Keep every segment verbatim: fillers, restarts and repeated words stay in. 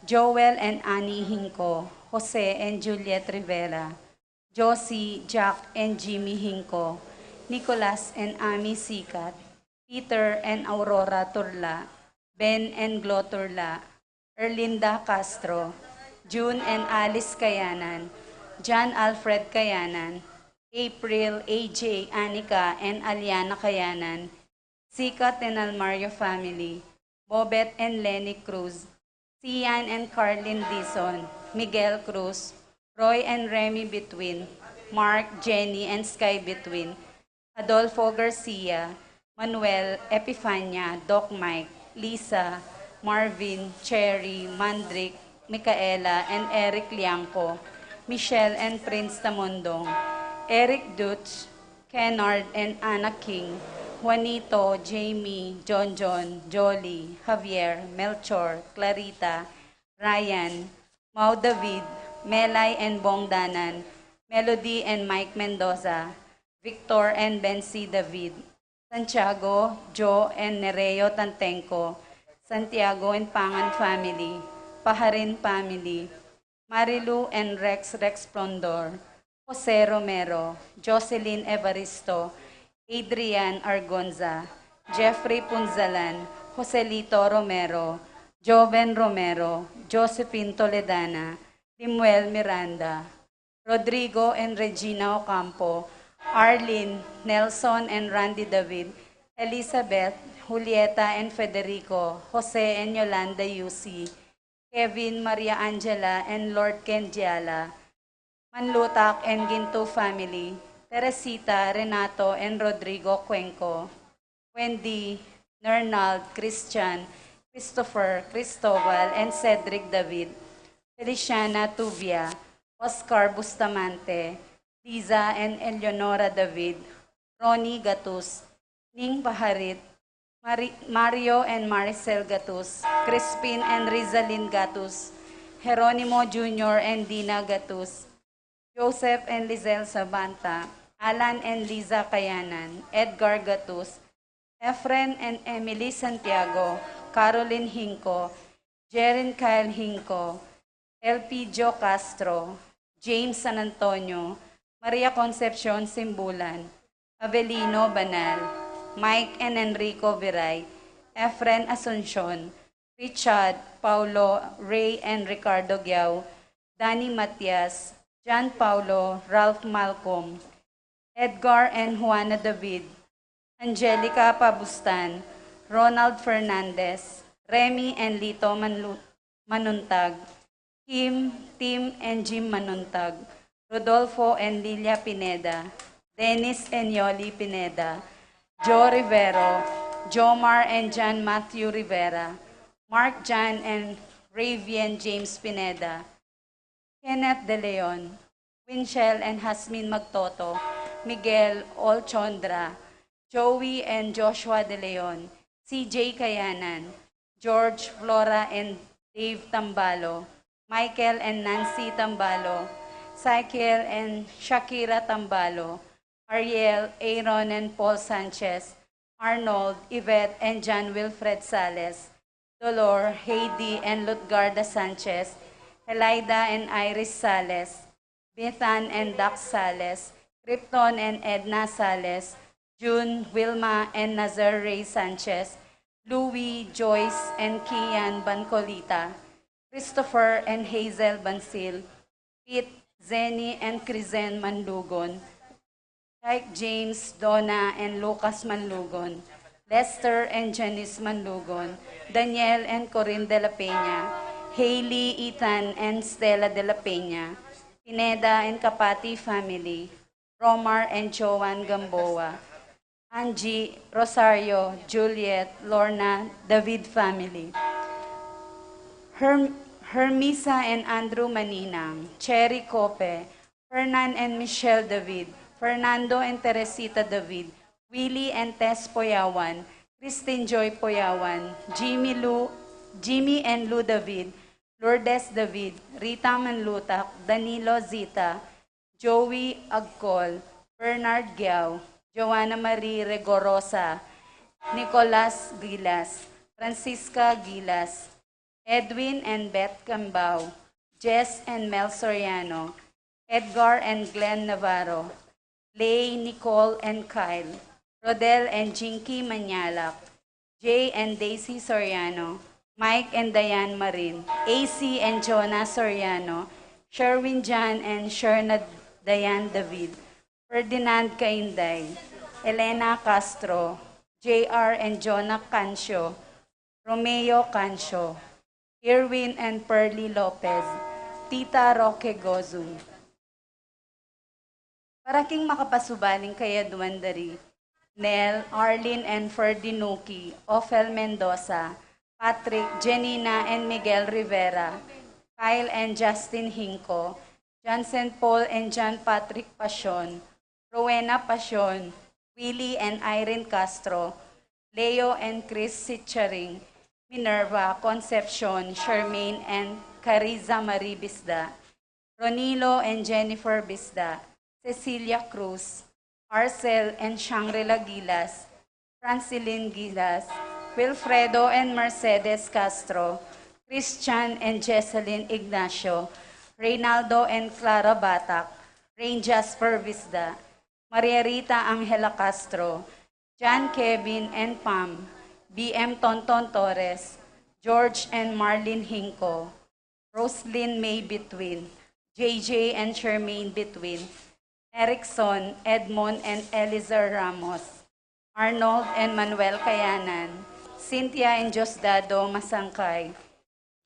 Joel and Annie Hinco, Jose and Juliet Rivera, Josie, Jack, and Jimmy Hinco, Nicolas and Amy Sikat, Peter and Aurora Turla, Ben and Glo Turla, Erlinda Castro, June and Alice Kayanan, John Alfred Kayanan, April, A J, Anika, and Aliana Kayanan, Sikat and Almario family, Bobet and Lenny Cruz, Sian and Carlin Dizon, Miguel Cruz, Roy and Remy Between, Mark, Jenny, and Sky Between, Adolfo Garcia, Manuel, Epifania, Doc Mike, Lisa, Marvin, Cherry, Mandrick, Micaela, and Eric Liangco, Michelle and Prince Tamondong, Eric Dutch, Kennard and Anna King, Juanito, Jamie, John John, Jolly, Javier, Melchor, Clarita, Ryan, Mau David, Melay and Bong Danan, Melody and Mike Mendoza, Victor and Bency David, Santiago, Joe and Nereo Tantengco, Santiago and Pangan family, Paharin family, Marilu and Rex Rex Plondor, Jose Romero, Jocelyn Evaristo, Adrian Argonza, Jeffrey Punzalan, Joselito Romero, Joven Romero, Josephine Toledana, Limuel Miranda, Rodrigo and Regina Ocampo, Arlene, Nelson and Randy David, Elizabeth, Julieta and Federico, Jose and Yolanda Yusi, Kevin, Maria Angela and Lord Ken Giala, Manlutak and Ginto family, Teresita, Renato and Rodrigo Cuenco, Wendy, Nernald, Christian, Christopher, Cristobal and Cedric David, Feliciana Tuvia, Oscar Bustamante, Liza and Eleonora David, Ronnie Gatus, Ning Paharit, Mari-, Mario and Maricel Gatus, Crispin and Rizalin Gatus, Jeronimo Junior and Dina Gatus, Joseph and Lizelle Sabanta, Alan and Liza Kayanan, Edgar Gatus, Efren and Emily Santiago, Caroline Hinco, Jerin Kyle Hinco, Elpidio Castro, James San Antonio, Maria Concepcion Simbulan, Avelino Banal, Mike and Enrico Viray, Efren Asuncion, Richard, Paulo, Ray and Ricardo Giao, Danny Matias, John Paulo, Ralph Malcolm, Edgar and Juana David, Angelica Pabustan, Ronald Fernandez, Remy and Lito Manlu-, Manuntag, Kim, Tim and Jim Manuntag, Rodolfo and Lilia Pineda, Dennis and Yoli Pineda, Joe Rivero, Jomar and John Matthew Rivera, Mark John and Ravian James Pineda, Kenneth De Leon, Winchell and Hasmin Magtoto, Miguel Olchondra, Joey and Joshua De Leon, C J Kayanan, George, Flora and Dave Tambalo, Michael and Nancy Tambalo, Sykiel and Shakira Tambalo, Ariel, Aaron and Paul Sanchez, Arnold, Yvette and John Wilfred Sales, Dolor, Heidi and Lutgarda Sanchez, Elida and Iris Sales, Bethan and Dax Sales, Krypton and Edna Sales, June, Wilma and Nazar Ray Sanchez, Louie, Joyce and Kian Bancolita, Christopher and Hazel Bansil, Pete, Zenny and Crizen Manlugon, Ike, James, Donna and Lucas Manlugon, Lester and Janice Manlugon, Daniel and Corinne de la Peña, Hailey, Ethan and Stella de la Peña, Pineda and Kapati family, Romar and Joan Gamboa, Angie, Rosario, Juliet, Lorna, David family, Herm-, Hermisa and Andrew Maninang, Cherry Cope, Fernan and Michelle David, Fernando and Teresita David, Willie and Tess Poyawan, Christine Joy Poyawan, Jimmy Lou, Jimmy and Lou David, Lourdes David, Rita Manlutak, Danilo Zita, Joey Agcol, Bernard Giao, Joanna Marie Regorosa, Nicolas Gilas, Francisca Gilas, Edwin and Beth Cambao, Jess and Mel Soriano, Edgar and Glenn Navarro, Lay, Nicole and Kyle, Rodel and Jinky Manyalak, Jay and Daisy Soriano, Mike and Diane Marin, A C and Jonah Soriano, Sherwin Jan and Sherna Diane David, Ferdinand Kainday, Elena Castro, J R and Jonah Cancio, Romeo Cancio, Irwin and Pearly Lopez, Tita Roque Gozum. Para king makapasubaling kayadwan da ri Nel, Arlene and Ferdy Nuki, Ophel Mendoza, Patrick, Jenina and Miguel Rivera, Kyle and Justin Hinco, Johnson Paul and John Patrick Pasion, Rowena Pasion, Willie and Irene Castro, Leo and Chris Sicharing, Minerva, Concepcion, Charmaine and Cariza Marie Bisda, Ronilo and Jennifer Bisda, Cecilia Cruz, Arcel and Shangri-La Gilas, Francilin Gilas, Wilfredo and Mercedes Castro, Christian and Jesselyn Ignacio, Reynaldo and Clara Batak, Rain Jasper Bisda, Maria Rita Angela Castro, John Kevin and Pam, B M Tonton Torres, George and Marlene Hinco, Roslyn May Between, J J and Charmaine Between, Erickson, Edmond and Elizer Ramos, Arnold and Manuel Kayanan, Cynthia and Diosdado Masangkay,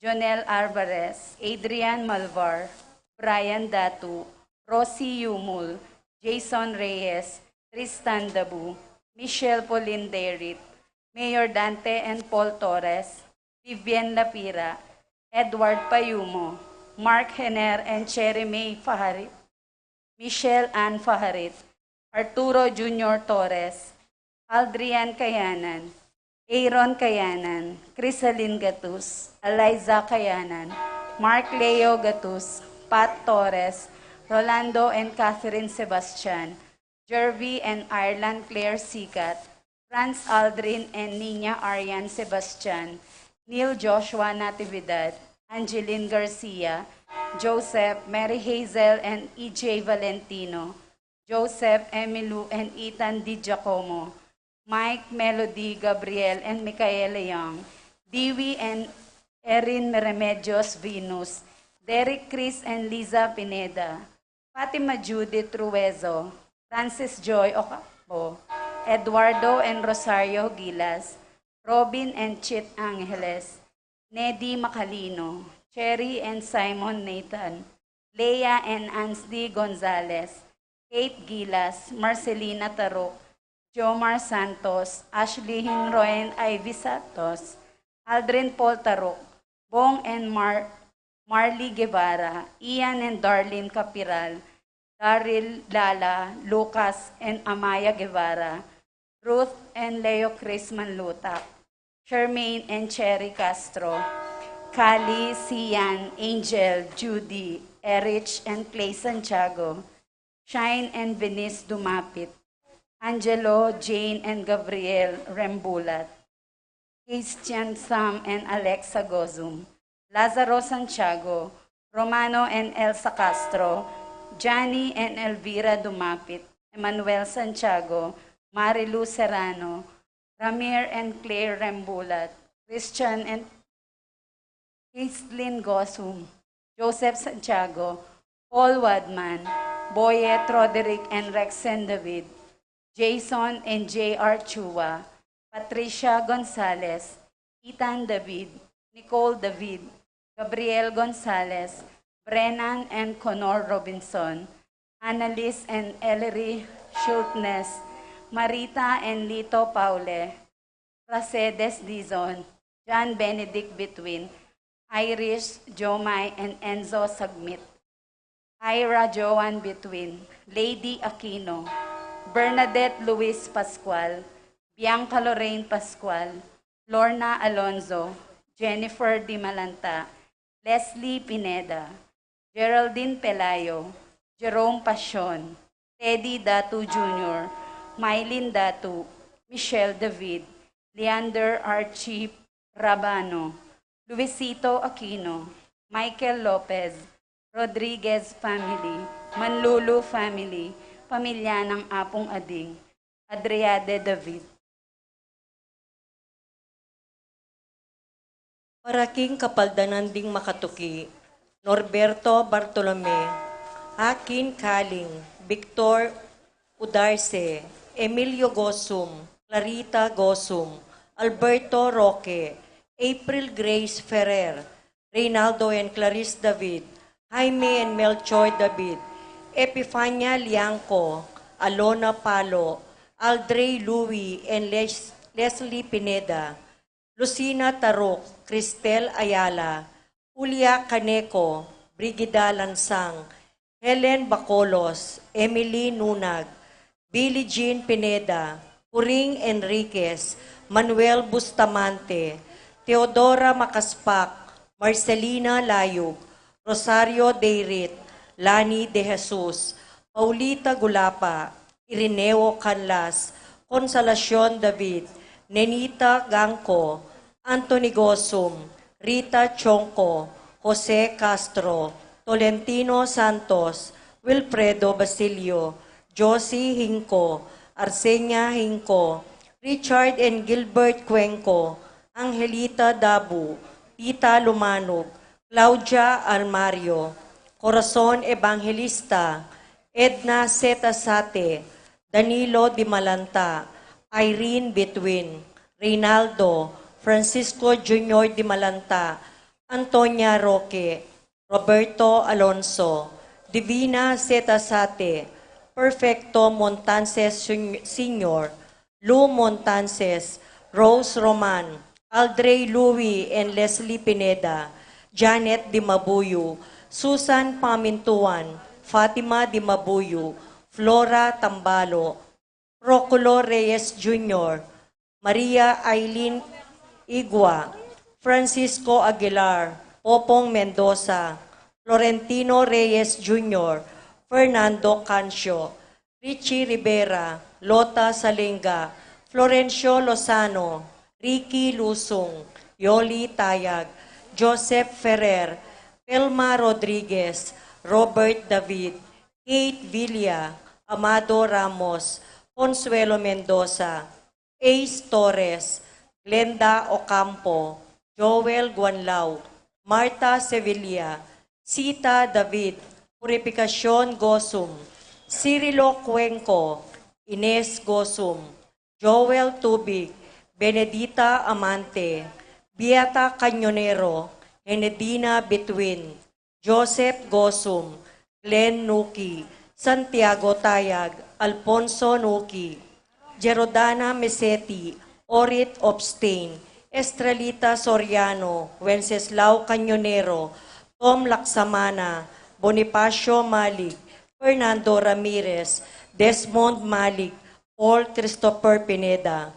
Jonel Alvarez, Adrian Malvar, Brian Datu, Rosie Yumul, Jason Reyes, Tristan Dabu, Michelle Pauline Derit, Mayor Dante and Paul Torres, Vivian Lapira, Edward Payumo, Mark Hener and Cherry May Faharit, Michelle Ann Faharit, Arturo Junior Torres, Aldrian Kayanan, Aaron Kayanan, Crisalin Gatus, Eliza Kayanan, Mark Leo Gatus, Pat Torres, Rolando and Catherine Sebastian, Jervy and Ireland Claire Sikat, Franz Aldrin and Nina Arian Sebastian, Neil Joshua Natividad, Angeline Garcia, Joseph, Mary Hazel and E J Valentino, Joseph, Emilu and Ethan Di Giacomo, Mike, Melody, Gabriel and Michaela Young, Dewey and Erin Remedios Venus, Derek, Chris and Liza Pineda, Fatima Judith Ruezo, Francis Joy Ocampo, Eduardo and Rosario Gilas, Robin and Chit Angeles, Nedi Macalino, Cherry and Simon Nathan, Leia and Ansley Gonzalez, Kate Gilas, Marcelina Taruk, Jomar Santos, Ashley Hinroen, Ivy Santos, Aldrin Paul Taruk, Bong and Mar Marley Guevara, Ian and Darlene Capiral, Daryl Lala, Lucas and Amaya Guevara, Ruth and Leo Chris Manlutak, Charmaine and Cherry Castro, Kali, Sian, Angel, Judy, Erich and Clay Santiago, Shine and Venice Dumapit, Angelo, Jane and Gabriel Rembulat, Christian Sam and Alexa Gozum, Lazaro Santiago, Romano and Elsa Castro, Johnny and Elvira Dumapit, Emmanuel Santiago, Marilu Serrano, Ramir and Claire Rembulat, Christian and Caitlin Gosum, Joseph Santiago, Paul Wadman, Boyet Roderick and Rexen David, Jason and J R Chua, Patricia Gonzalez, Ethan David, Nicole David, Gabriel Gonzalez, Brennan and Connor Robinson, Annalise and Ellery Schultness, Marita and Lito Paule, Pracedes Dizon, John Benedict Between, Irish, Jomai and Enzo Sagmit, Ira Joan Between, Lady Aquino, Bernadette Luis Pascual, Bianca Lorraine Pascual, Lorna Alonzo, Jennifer Dimalanta, Leslie Pineda, Geraldine Pelayo, Jerome Pasion, Teddy Datu Junior, Mylene Datu, Michelle David, Leander Archie Rabano, Luisito Aquino, Michael Lopez, Rodriguez family, Manlulu family, pamilya ng Apung Ading, Adriade David. Para king kapaldanan ding makatuki, Norberto Bartolome, Akin Kaling, Victor Udarce, Emilio Gosum, Clarita Gosum, Alberto Roque, April Grace Ferrer, Reynaldo and Clarice David, Jaime and Melchor David, Epifania Liangco, Alona Palo, Aldrey Louis and Les- Leslie Pineda, Lucina Taruk, Cristel Ayala, Julia Caneco, Brigida Lansang, Helen Bacolos, Emily Nunag, Billie Jean Pineda, Puring Enriquez, Manuel Bustamante, Teodora Macaspac, Marcelina Layug, Rosario Deirit, Lani De Jesus, Paulita Gulapa, Irineo Canlas, Consolacion David, Nenita Gangco, Anthony Gosum, Rita Chonco, Jose Castro, Tolentino Santos, Wilfredo Basilio, Josie Hinco, Arsenia Hinco, Richard and Gilbert Cuenco, Angelita Dabu, Tita Lumanug, Claudia Almario, Corazon Evangelista, Edna Zeta Sate, Danilo Dimalanta, Irene Between, Reynaldo, Francisco Junior Dimalanta, Antonia Roque, Roberto Alonso, Divina Zeta Sate, Perfecto Montances Sen- Senior, Lou Montances, Rose Roman, Aldrey Louis and Leslie Pineda, Janet Dimabuyu, Susan Pamintuan, Fatima Dimabuyu, Flora Tambalo, Proculo Reyes Junior, Maria Eileen Igua, Francisco Aguilar, Popong Mendoza, Florentino Reyes Junior, Fernando Cancio, Richie Rivera, Lota Salinga, Florencio Lozano, Ricky Lusung, Yoli Tayag, Joseph Ferrer, Pelma Rodriguez, Robert David, Kate Villa, Amado Ramos, Consuelo Mendoza, Ace Torres, Glenda Ocampo, Joel Guanlao, Martha Sevilla, Sita David, Purificacion Gosum, Cirilo Cuenco, Ines Gosum, Joel Tubig, Benedita Amante, Beata Cañonero, Henedina Between, Joseph Gosum, Glenn Nuki, Santiago Tayag, Alfonso Nuki, Gerodana Meseti, Orit Obstain, Estrelita Soriano, Wenceslao Cañonero, Tom Laksamana, Bonifacio Malig, Fernando Ramirez, Desmond Malig, Paul Christopher Pineda.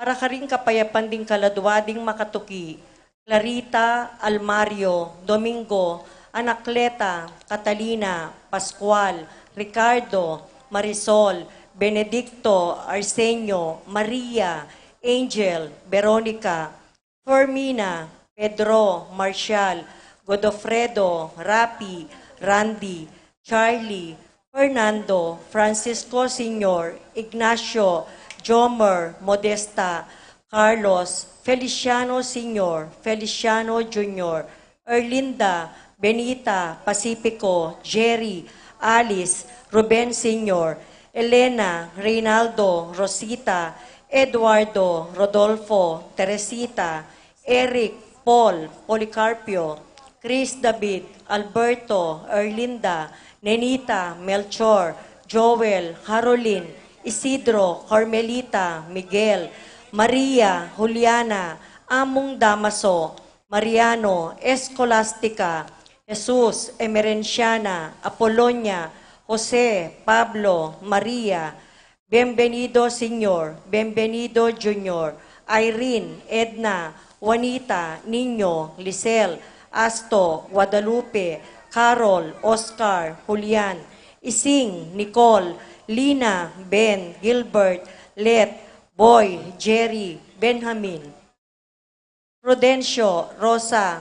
Para karing kapayapan ding kaladua ding makatuki, Clarita, Almario, Domingo, Anacleta, Catalina, Pascual, Ricardo, Marisol, Benedicto, Arsenio, Maria, Angel, Veronica, Fermina, Pedro, Marshall, Godofredo, Rapi, Randy, Charlie, Fernando, Francisco Senior, Ignacio, Jomer, Modesta, Carlos, Feliciano Senior, Feliciano Junior, Erlinda, Benita, Pacifico, Jerry, Alice, Ruben Senior, Elena, Reynaldo, Rosita, Eduardo, Rodolfo, Teresita, Eric, Paul, Policarpio, Chris, David, Alberto, Erlinda, Nenita, Melchor, Joel, Caroline, Isidro, Carmelita, Miguel, Maria, Juliana, Among Damaso, Mariano, Escolastica, Jesus, Emerenciana, Apolonia, Jose, Pablo, Maria, Bienvenido Senior, Bienvenido Junior, Irene, Edna, Juanita, Niño, Lisel, Asto, Guadalupe, Carol, Oscar, Julian, Ising, Nicole, Lina, Ben, Gilbert, Let, Boy, Jerry, Benjamin. Prudencio, Rosa,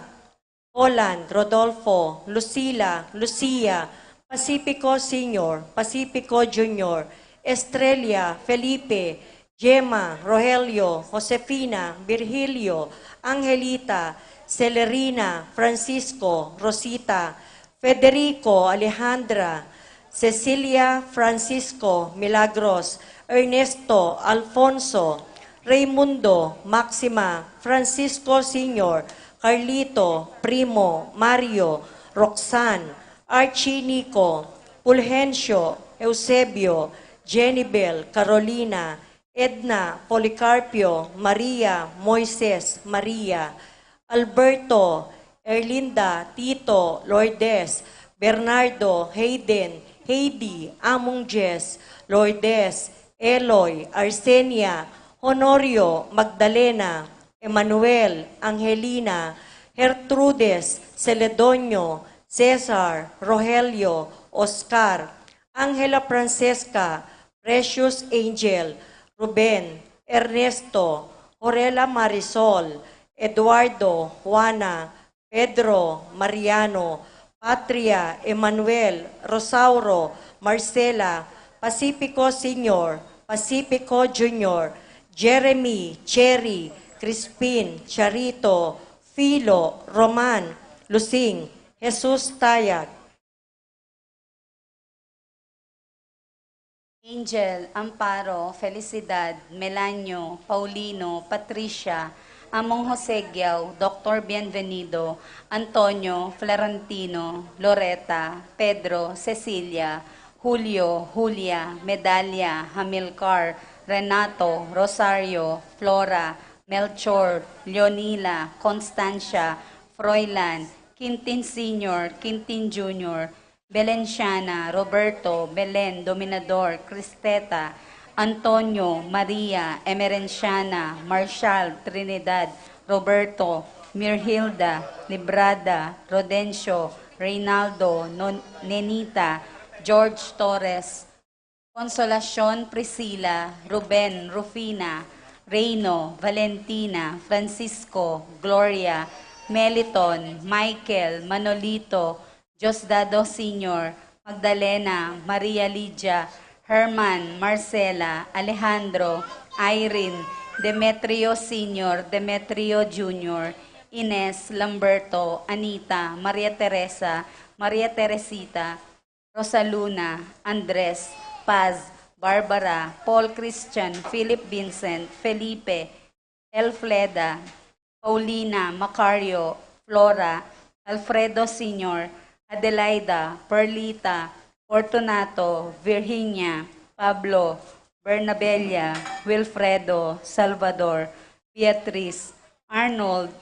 Holland, Rodolfo, Lucila, Lucia, Pacifico Senior, Pacifico Junior, Estrella, Felipe, Gemma, Rogelio, Josefina, Virgilio, Angelita, Celerina, Francisco, Rosita, Federico, Alejandra, Cecilia, Francisco, Milagros, Ernesto, Alfonso, Raimundo, Maxima, Francisco Senior, Carlito, Primo, Mario, Roxanne, Archie, Nico, Fulgencio, Eusebio, Jenibel, Carolina, Edna, Policarpio, Maria, Moises, Maria, Alberto, Erlinda, Tito, Lourdes, Bernardo, Hayden, Heidi, Among Jess, Lourdes, Eloy, Arsenia, Honorio, Magdalena, Emmanuel, Angelina, Gertrudes, Celedonio, Cesar, Rogelio, Oscar, Angela, Francesca, Precious, Angel, Ruben, Ernesto, Horela, Marisol, Eduardo, Juana, Pedro, Mariano, Patria, Emmanuel, Rosauro, Marcela, Pacifico Senior, Pacifico Junior, Jeremy, Cherry, Crispin, Charito, Filo, Roman, Lusing, Jesus Tayag, Angel, Amparo, Felicidad, Melanio, Paulino, Patricia, Among Jose Giao, Doctor Bienvenido, Antonio, Florentino, Loreta, Pedro, Cecilia, Julio, Julia, Medalia, Hamilcar, Renato, Rosario, Flora, Melchor, Leonila, Constancia, Froilan, Quintin Senior, Quintin Junior, Belenciana, Roberto, Belen, Dominador, Cristeta, Antonio, Maria, Emerenciana, Marshall, Trinidad, Roberto, Mirhilda, Librada, Rodencio, Reynaldo, Non-, Nenita, George Torres, Consolacion, Priscila, Ruben, Rufina, Reino, Valentina, Francisco, Gloria, Meliton, Michael, Manolito, Diosdado Senior, Magdalena, Maria Lydia, Herman, Marcela, Alejandro, Irene, Demetrio Senior, Demetrio Junior, Ines, Lamberto, Anita, Maria Teresa, Maria Teresita, Rosaluna, Andres, Paz, Barbara, Paul Christian, Philip Vincent, Felipe, Elfleda, Paulina, Macario, Flora, Alfredo Senior, Adelaida, Perlita, Fortunato, Virginia, Pablo, Bernabella, Wilfredo, Salvador, Beatriz, Arnold,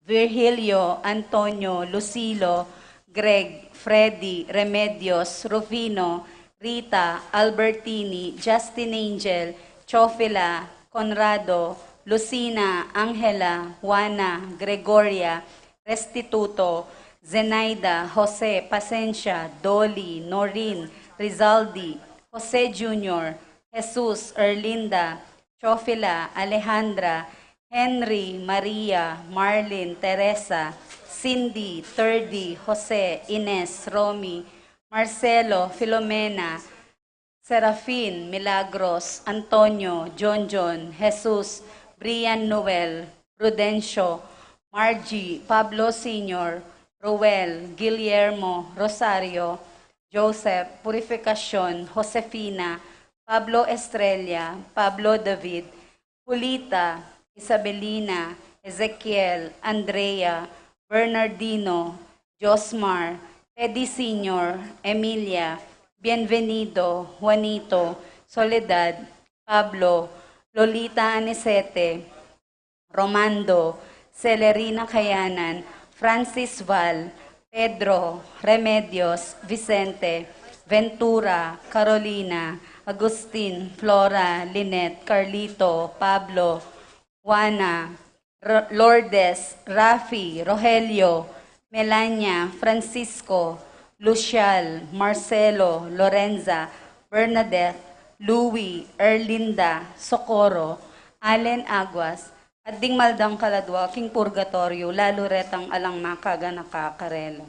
Virgilio, Antonio, Lucilo, Greg, Freddy, Remedios, Rufino, Rita, Albertini, Justin, Angel, Chofila, Conrado, Lucina, Angela, Juana, Gregoria, Restituto, Zenaida, Jose, Pasencia, Dolly, Norin, Rizaldi, Jose Junior, Jesus, Erlinda, Chofila, Alejandra, Henry, Maria, Marlin, Teresa, Cindy, Turdy, Jose, Ines, Romy, Marcelo, Filomena, Serafin, Milagros, Antonio, Jonjon, Jesus, Brian, Noel, Prudencio, Margie, Pablo Senior, Roel, Guillermo, Rosario, Joseph, Purificacion, Josefina, Pablo, Estrella, Pablo, David, Julita, Isabelina, Ezequiel, Andrea, Bernardino, Josmar, Teddy Senior, Emilia, Bienvenido, Juanito, Soledad, Pablo, Lolita, Anicete, Romando, Celerina, Kayanan, Francis, Val, Pedro, Remedios, Vicente, Ventura, Carolina, Agustin, Flora, Lynette, Carlito, Pablo, Juana, R-, Lourdes, Rafi, Rogelio, Melania, Francisco, Lucial, Marcelo, Lorenza, Bernadette, Louis, Erlinda, Socorro, Allen, Aguas, at ding maldang kaladwa king purgatoryo, lalu retang alang makaganaka karela.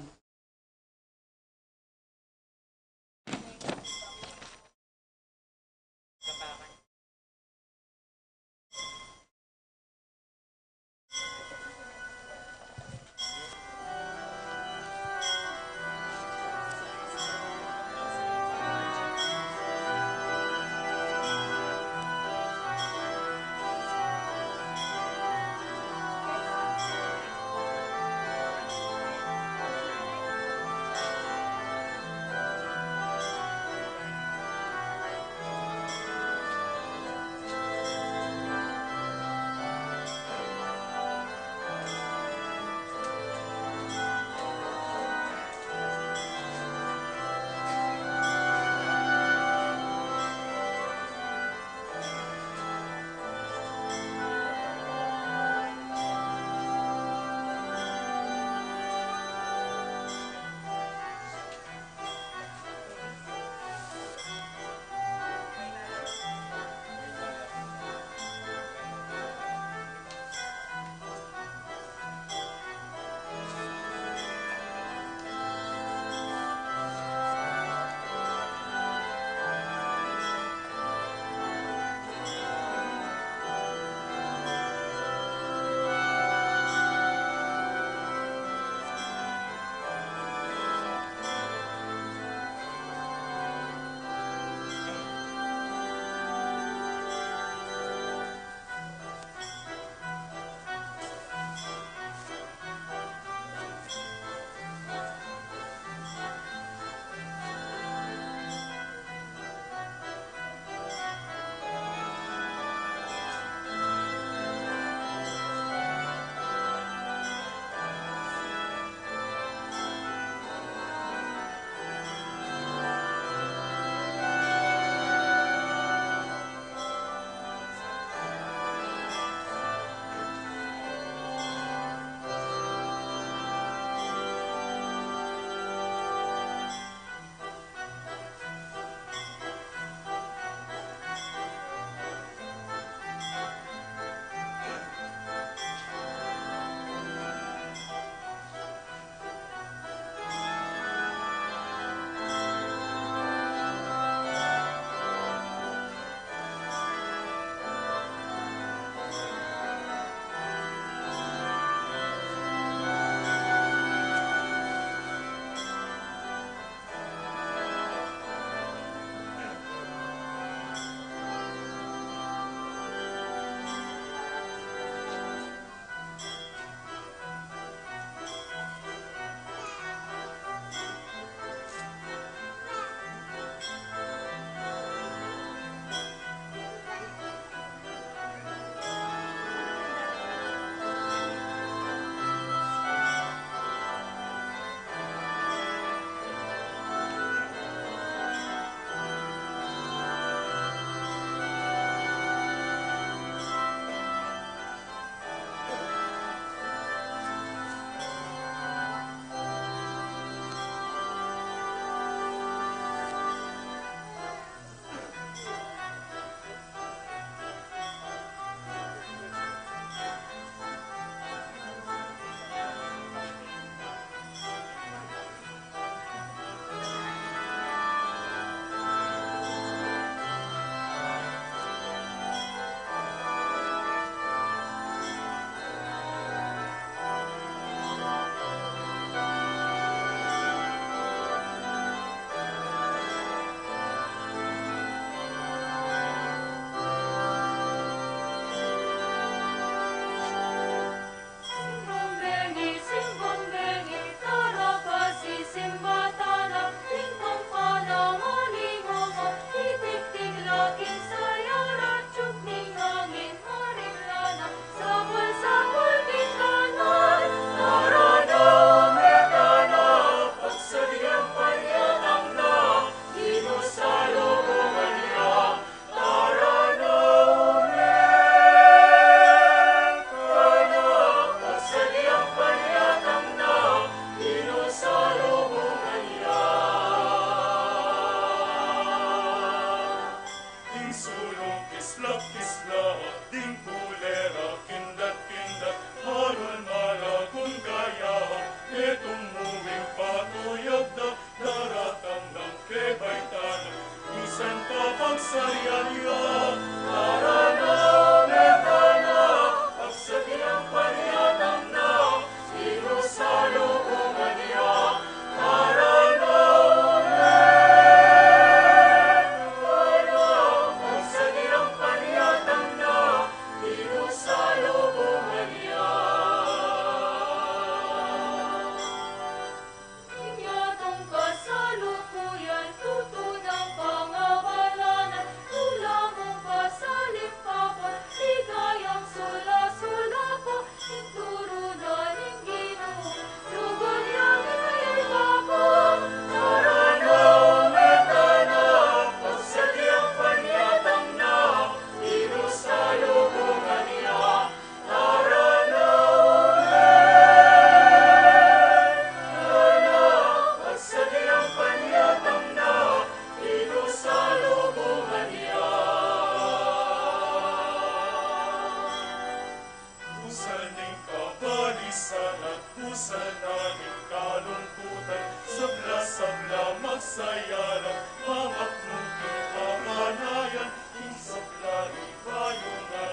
Sana ing kalungkutan, sabla-sabla magsaya la, mangapnu king kapanayan, ing sabla ibayung na,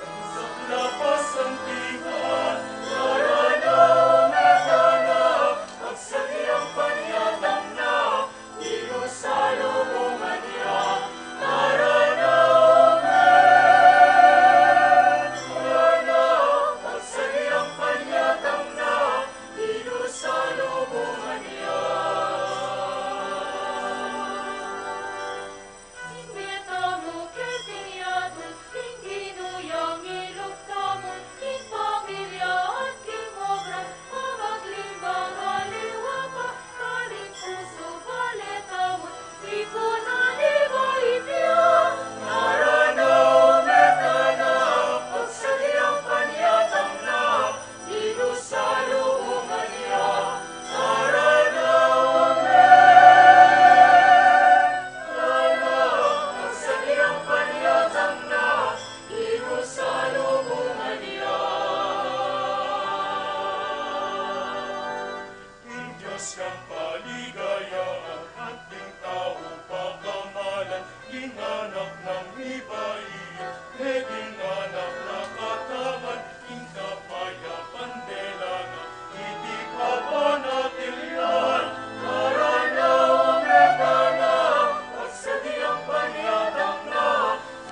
ing sabla pasantian, narana, metana, pagsabian panyatang na, Dilu salubungan ya, narana, metana, pagsabian panyatang na, Dilu salubungan ya. Ing mie tamu keting yatu, ing Ginu yang ilub tamu, ing pamilya at king obra, pamaglimbang aliwa pa, karing pusu bale tamu, tipunan iba ipya, narana, metana, pagsabian panyatang na, Dilu salubungan ya, narana, metana, pagsabian panyatang na, Dilu salubungan ya. Ing Dios yang paligaya at ing tau pakamalan, ing anak nang mibait, e ing anak na katawan, ing kapayapan dela na, iti kapanatilian, narana, metana, pagsabian panyatang na,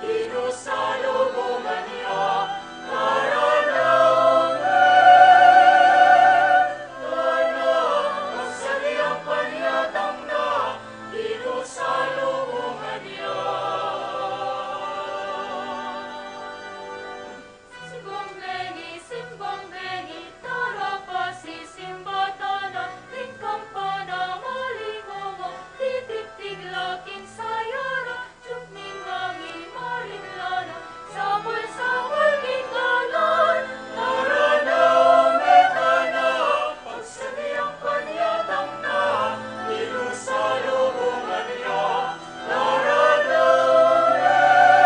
Dilu salubungan ya, narana, metana, pagsabian panyatang na, Dilu salubungan ya. Simbang bengi, simbang bengi, tarapa sisimba tana, ing kampana malingungu, titigtig la king sayara, jukming angin marimla na, sabul-sabul king dalan, narana, metana, pagsabian panyatang na, Dilu salubungan ya, narana, metana,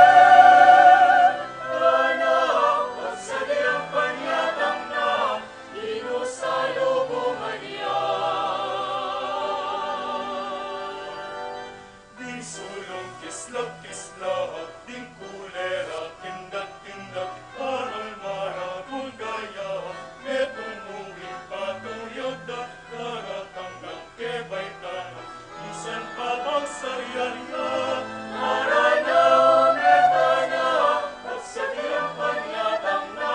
pagsabian panyatang na, Dilu salubungan ya. Ding sulung kisla-kisla, ding kulera tinda-tinda, parang maragul gaya, metung mu ing patuyag da, daratang lang kebaitan, minsan pa bang sarian na, narana, metana, pagsabian panyatang na,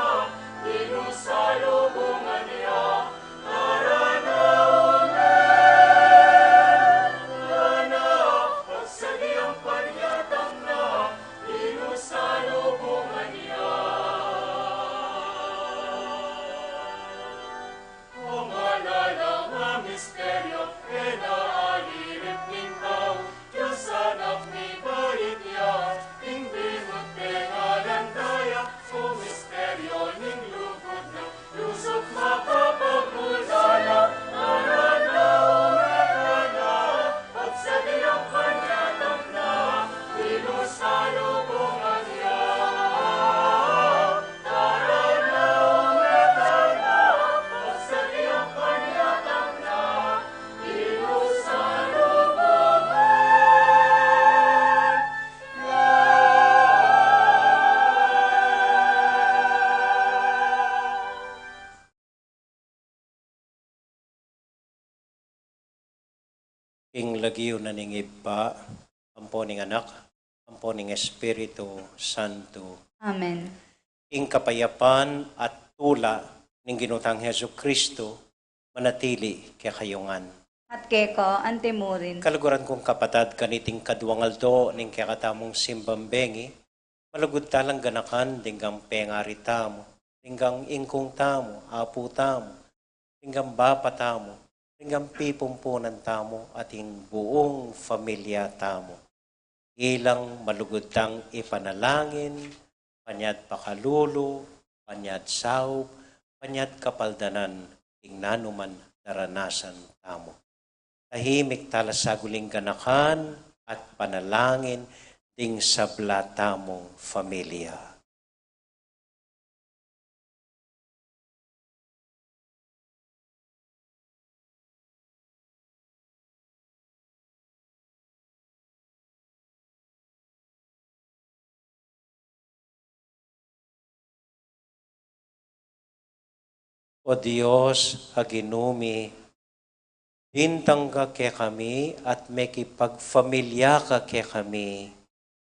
Dilu salubungan ya, narana, metana, pagsabian panyatang na, Dilu salubungan ya. Ang alalang misteryo, e na alirip ning tau, Dios Anak mibait ya, ing binug tengalan da ya, o misteryo ning lugud na, lusuk makapagmulala, narana, metana, pagsabian panyatang na, Dilu salubungan ya, narana, metana, pagsabian panyatang na, Dilu salubungan ya. King lagyu na ning Ibpa, ampo ning Anak, ampo ning Espiritu Santo. Amen. Ing kapayapan at tula ning Ginu tang Jesucristo manatili kekayu ngan. At keka antimurin. Kaluguran kung kapatad, kaniting kaduang aldo ning kekatamung simbang bengi, malugud talang ganakan ding pengari tamu, ding ingkung tamu, apu tamu, ding bapa tamu, ding pipumpunan tamu, at ing buung familia tamu. Ilang malugud tang ipanalangin, panyad pakalulu, panyad saup, panyad kapaldanan, ing nanuman naranasan tamu. Tahimik tala saguling ganakan at panalangin ding sabla tamung familia. O Dios a Ginu mi, dintang ka kekami at mekipagfamilya ka kekami,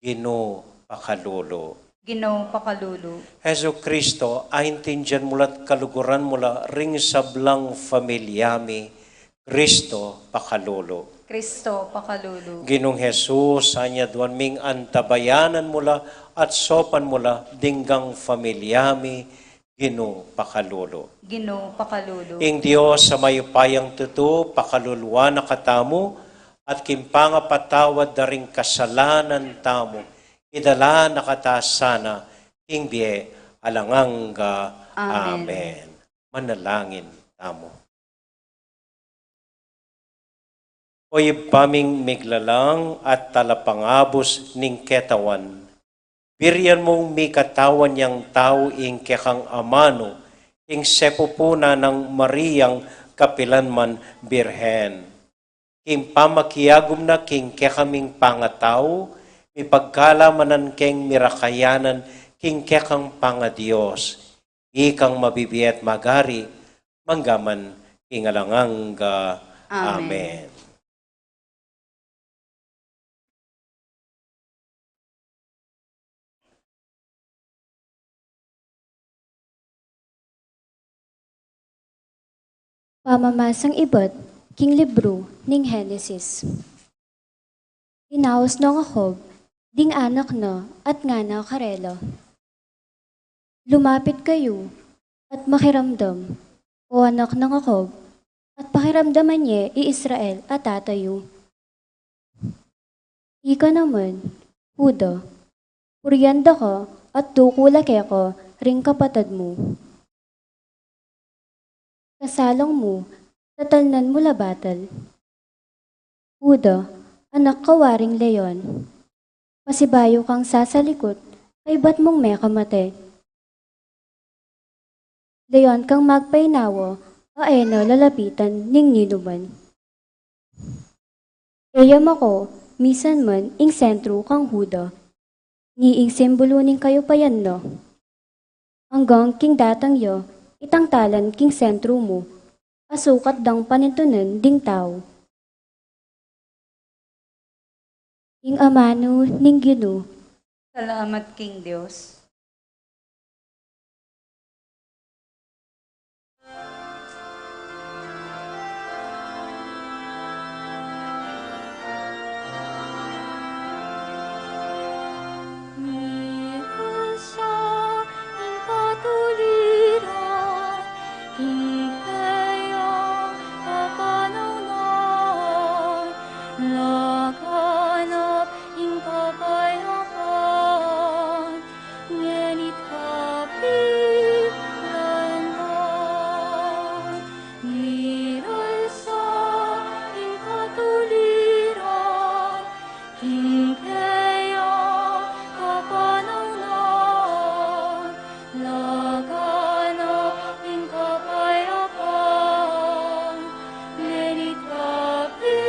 Ginu, pakalulu. Ginu, pakalulu. Jesucristo, aintindian mu la't kaluguran mu la ring sablang familia mi, Cristo, pakalulu. Cristo, pakalulu. Ginung Jesus, anyaduan ming antabayanan mu la at saupan mu la ding gang familia mi, Ginu, pakalulu. Ginu, pakalulu. Ing Dios a mayupayang tutu, pakaluluan na katamu, at king pangapatawad da ring kasalanan tamu, idala na kata sana king bie alang angga. Amen. Amen. Manalangin tamu. O Ibpa ming miglalang at talapangabus ning ketawan, birian mung mikatawan yang tau ing kekang amanu, ing sepupu na nang Mariang kapilan man Birhen. King pamakiagum na king kekaming pangatau, mipagkalamanan keng mirakayanan king kekang pangadios. Ikang mabibie at magari, mangga man king alang angga. Amen. Amen. Pamamasang ibat king libru ning Henesis. Inaus nong Jacob ding anak na at ngana karela, "Lumapit kayu at makiramdam, O anak nang Jacob, at pakiramdaman ye i Israel a tata yu. Ika naman, Juda, purian da ka at dukul la keka ring kapatad mu. Kasalang mu, tatalnan mu la batal. Juda, anak ka waring leon. Pasibayu kang sasalikut, kaybat mung mekamate. Leon kang magpainawa, a e na lalapitan ning ninuman. E ya mako misan man ing sentru kang Juda, ni ing simbulu ning kayupayan na. Anggang king datang ya, itangtalan king sentru mu, a sukat dang panintunan ding tau." Ing amanu ning Ginu. Salamat king Dios. Miral sa ing katuliran, king keyang kapanaunan, laganap ing kapayapan, ngenit kapilanman. Miral sa ing katuliran, king keyang kapanaunan, laganap ing kapayapan, ngenit kapilanman.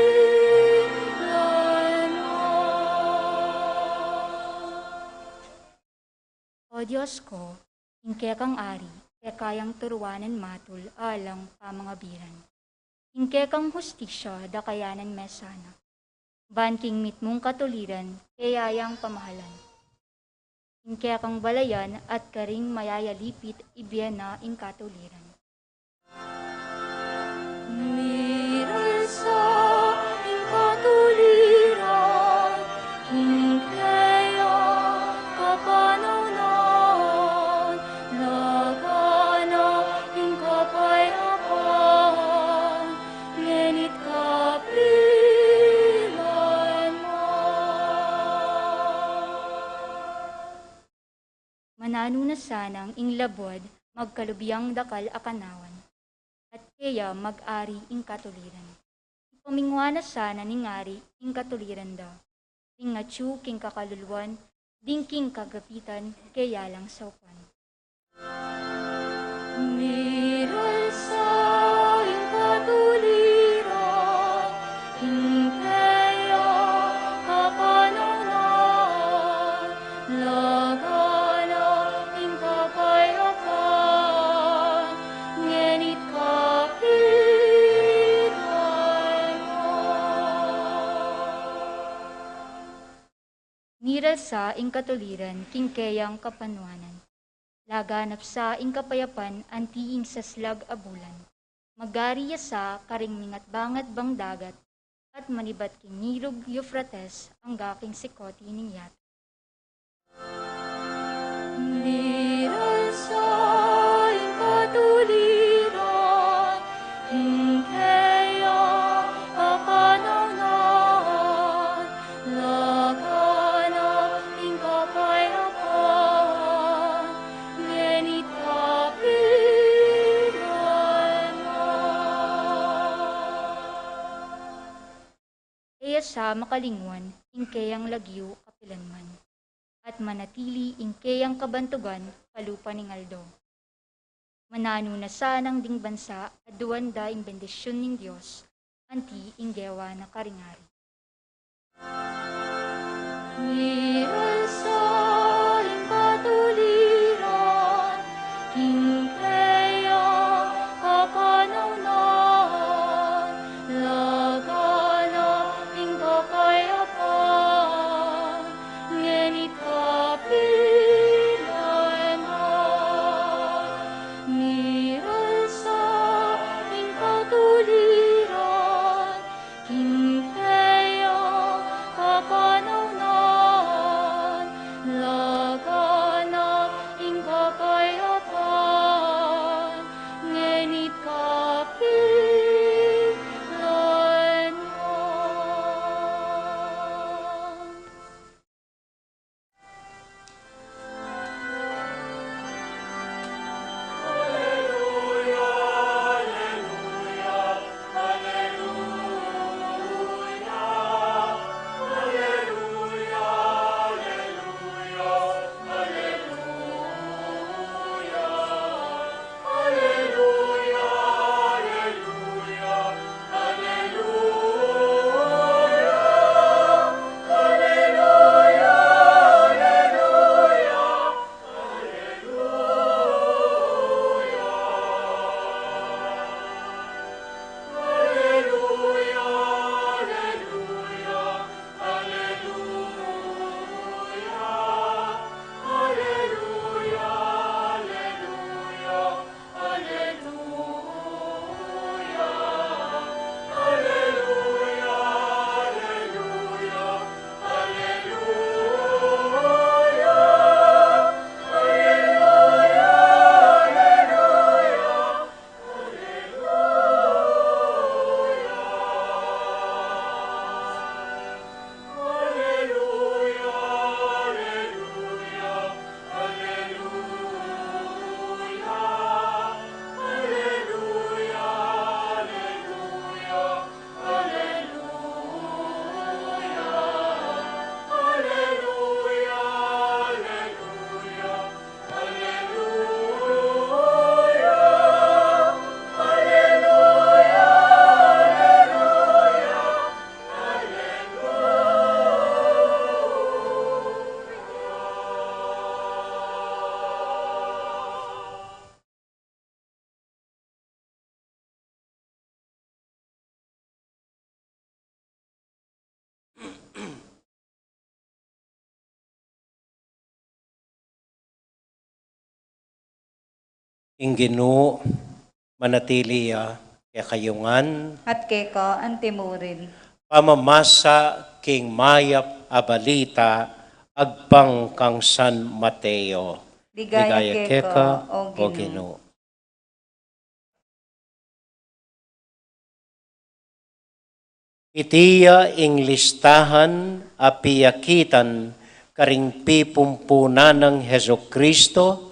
O Dios ko, ing kekang ari, e ka yang turuanan matul alang pamangabiran. Ing kekang hustisya, dakayanan me sana. Ban king mitmung katuliran, keya yang pamahalan. Ing kekang balayan at karing mayayalipit, ibie na ing katuliran. Miral sa ing katuliran, king keyang kapanaunan, laganap ing kapayapan, ngenit kapilanman. Mananu na sanang ing labuad magkalubiang dakal a kanawan, at keya mag-ari ing katuliran. Ipamingwa na sana ning ari ing katuliran da, ring atyu king kakaluluan, ding king kagapitan keya lang saupan. Miral sa ing katuliran, ing keyang kapanaunan, laganap ing kapayapan, ngenit sa ing katuliran king keyang kapanuanan. Laganap sa ing kapayapan anti ing saslag a bulan. Magari ya sa karing mingatbangatbang dagat, at manibat king ilug Eufrates angga king sikoti ning yatu. Miral sa ing katuliran king keyang kapanuanan, laganap ing kapayapan, ngeni at kapilan man. E ya sa makalingwan ing keyang lagyu kapilanman, at manatili ing keyang kabantugan kalupa ning aldo. Mananu na sanang ding bansa aduan da ing bendisyun ning Dios, anti ing gewa na karing ari. Miral sa ing katuliran king keyang kapanuanan, laganap ing kapayapan, ngeni at kapilan man. Miral sa ing katuliran king keyang kapanuanan, laganap ing kapayapan, ngeni at kapilan man. Ing Ginu manatili ya kekayu ngan. At keka antimurin. Pamamasa king mayap a balita agpang kang San Mateo. Ligaya keka, o Ginu. Iti ya ing listahan a piakitan karing pipumpunan nang Jesucristo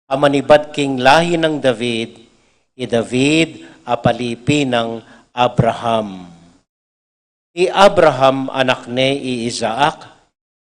a manibat king lahi nang David, i David a palipi nang Abraham. I Abraham anak ne i Isaac,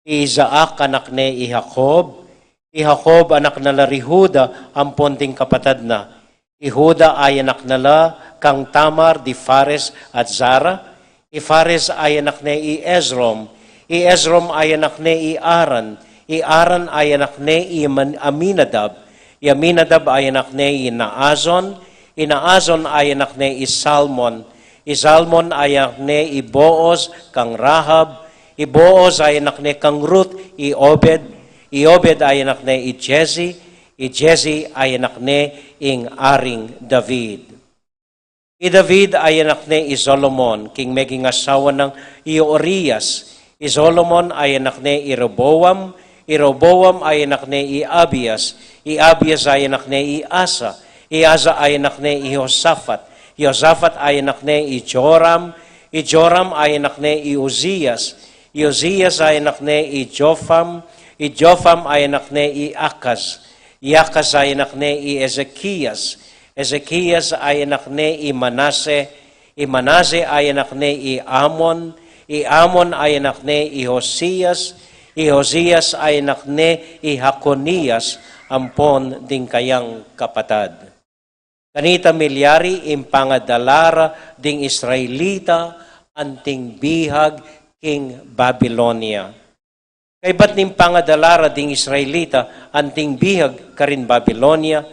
i Isaac anak ne i Jacob, i Jacob anak na la ri Juda ampon ding kapatad na. I Juda ayanak na la kang Tamar di Fares at Zara, i Fares ayanak ne i Esrom, i Esrom ayanak ne i Aran, i Aran ayanak ne i Man-, Aminadab, i Aminadab ayanak ne i Naazon, i Naazon ayanak ne i Salmon, i Salmon ayanak ne i Boaz kang Rahab, I Boaz anak ne kang Ruth i Obed, i Obed anak ne i Jesse, i Jesse anak ne ing Aring David. I David anak ne i Solomon, king meging asawa nang i Urias. I Solomon anak ne i Rehoboam, i Rehoboam anak ne i Abias, i Abias anak ne i Asa, i Asa anak ne i Josaphat, i Josaphat anak ne i Joram, i Joram anak ne i Uzias, i Uzias anak ne i Jotham, i Jotham anak ne i Akaz, i Akaz anak ne i Ezekias, Ezekias anak ne i Manase, i Manase anak ne i Amon, i Amon anak ne i Josias, i Josias anak ne i Jeconias, ampon ding kayang kapatad. Kanita milyari ing pangadalan ding Israelita anting bihag king Babilonia. Kaybat ning pangadalan ding Israelita anting bihag karin Babilonia,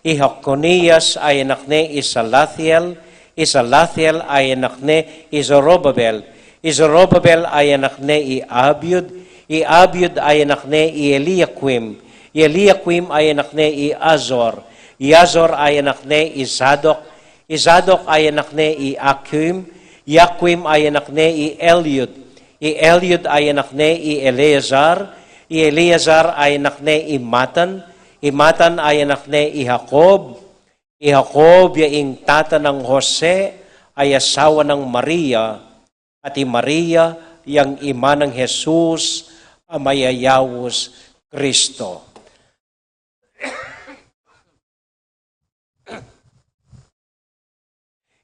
i Jeconias anak ne i Salathiel, i Salathiel anak ne i Zorobabel, i Zorobabel anak ne i Abiud, i Abiud anak ne i Eliakim, i Eliakim anak ne i Azor, i Azor anak ne i Zadok, i Zadok anak ne i Akim, i Akim anak ne i Eliud, i Eliud anak ne i Eleazar, i Eleazar anak ne i Matan, i Matan anak ne i Jacob, i Jacob ya ing tata nang Jose, a asawa nang Maria, at i Maria yang ima nang Jesus, a mayayaus Kristo.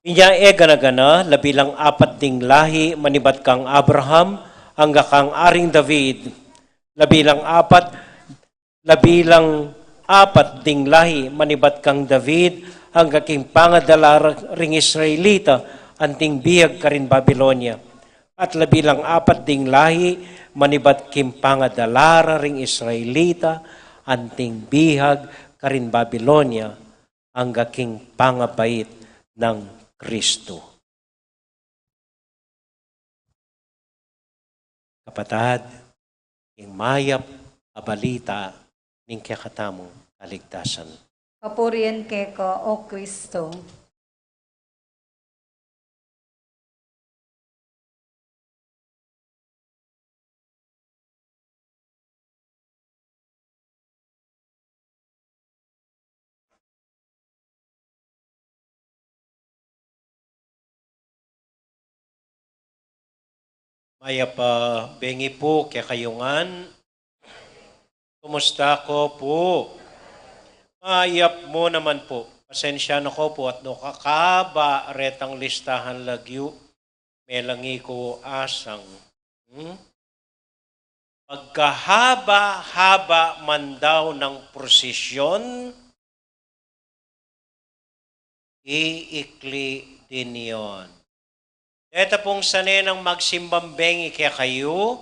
Inya e gana-gana, labi lang apat ding lahi manibat kang Abraham angga kang Aring David. Labi lang apat, labi lang apat ding lahi manibat kang David angga king pangadalan ring Israelita anting bihag karin Babilonia. At labi lang apat ding lahi manibat king pangadalan ring Israelita anting bihag karin Babilonia angga king pangabait nang Kristo. Kapatad, ing mayap a balita ning kekatamung kaligtasan. Kapurian keka, O Kristo. Mayap a bengi pu kekayu ngan. Kumusta ko pu? Mayap mu naman pu. Pasensya na ko pu at no kakaba retang listahan lagyu, melangi ku asang. Hmm? Pagkahaba-haba man daw ng prosesyon, iikli din yon. Deta pung sane nang magsimbang bengi kekayu,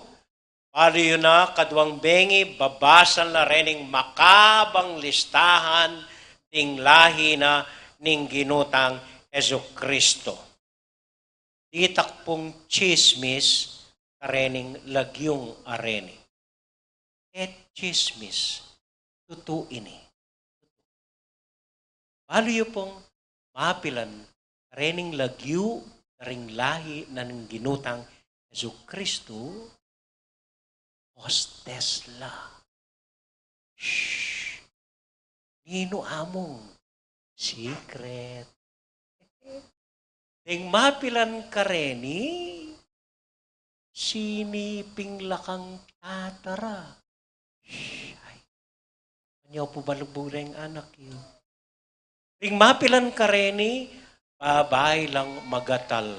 balu yu na kaduang bengi babasan la rening makabang listahan ding lahi na ning Ginu tang Jesucristo. Ditak pung tsismis karening lagyung areni. E tsismis, tutu ini. Balu yu pung mapilan karening lagyu karing lahi na ning Ginu tang Jesucristo, hostes la. Shh! Ninu amung secret? Deng mapilan kareni, siniping la kang tatara. Shh! Ay, anyo pu balu buri ing anak yu? Ring mapilan kareni, babai lang magatal.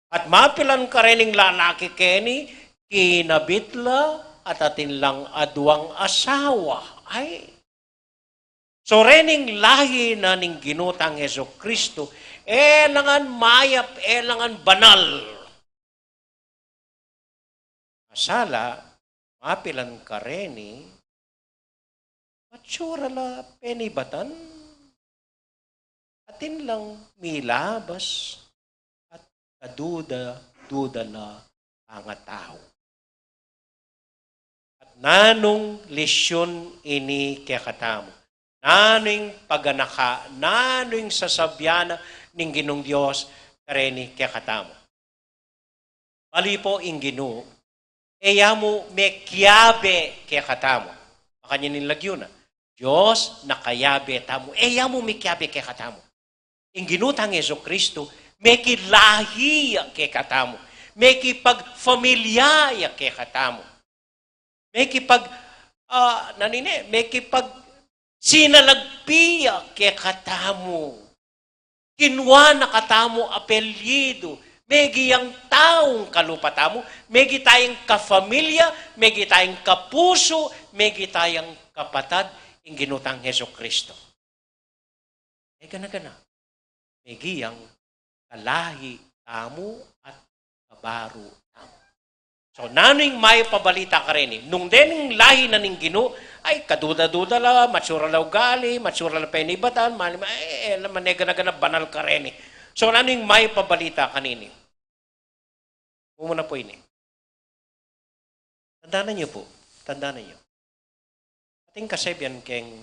At mapilan karening lalaki keni, kinabit la, at atin lang aduang asawa. Ay. So, rening lahi na ning Ginu tang Jesucristo, e la ngan mayap, e la ngan banal. Masala, mapilan kareni, matsura la penibatan, atin lang milabas, at kaduda-duda la pangatau. At nanung lesyun ini kekatamu? Nanung paganaka, nanung sasabian ning Ginung Dios kareni kekatamu? Bali pu ing Ginu, e ya mu mekiabe kekatamu. Makanyan ing lagyu na, Dios nakayabe tamu, e ya mu mekiabe kekatamu. Ing Ginu tang Jesucristo, mekilahi ya kekatamu, mekipagfamilya ya kekatamu, mekipag, ah, nanine, mekipagsinalagpi ya kekatamu. Kinua na katamu apelyidu, megi yang taung kalupa tamu, megi tayang kafamilya, megi tayang kapusu, megi tayang kapatad, ing Ginu tang Jesucristo. E gana-gana, megi yang kalahi tamu at kabaru tamu. So, nanu ing mayap a balita kareni? Nung dening lahi na ning Ginu, ay, kaduda-duda la, matsura la ugali, matsura la penibatan, mani, ay, e, la, manegana-gana banal kareni. So, nanu ing mayap a balita kanini? Mumuna pu ini. Tandanan yu pu. Tandanan yu. Atin kasabian keng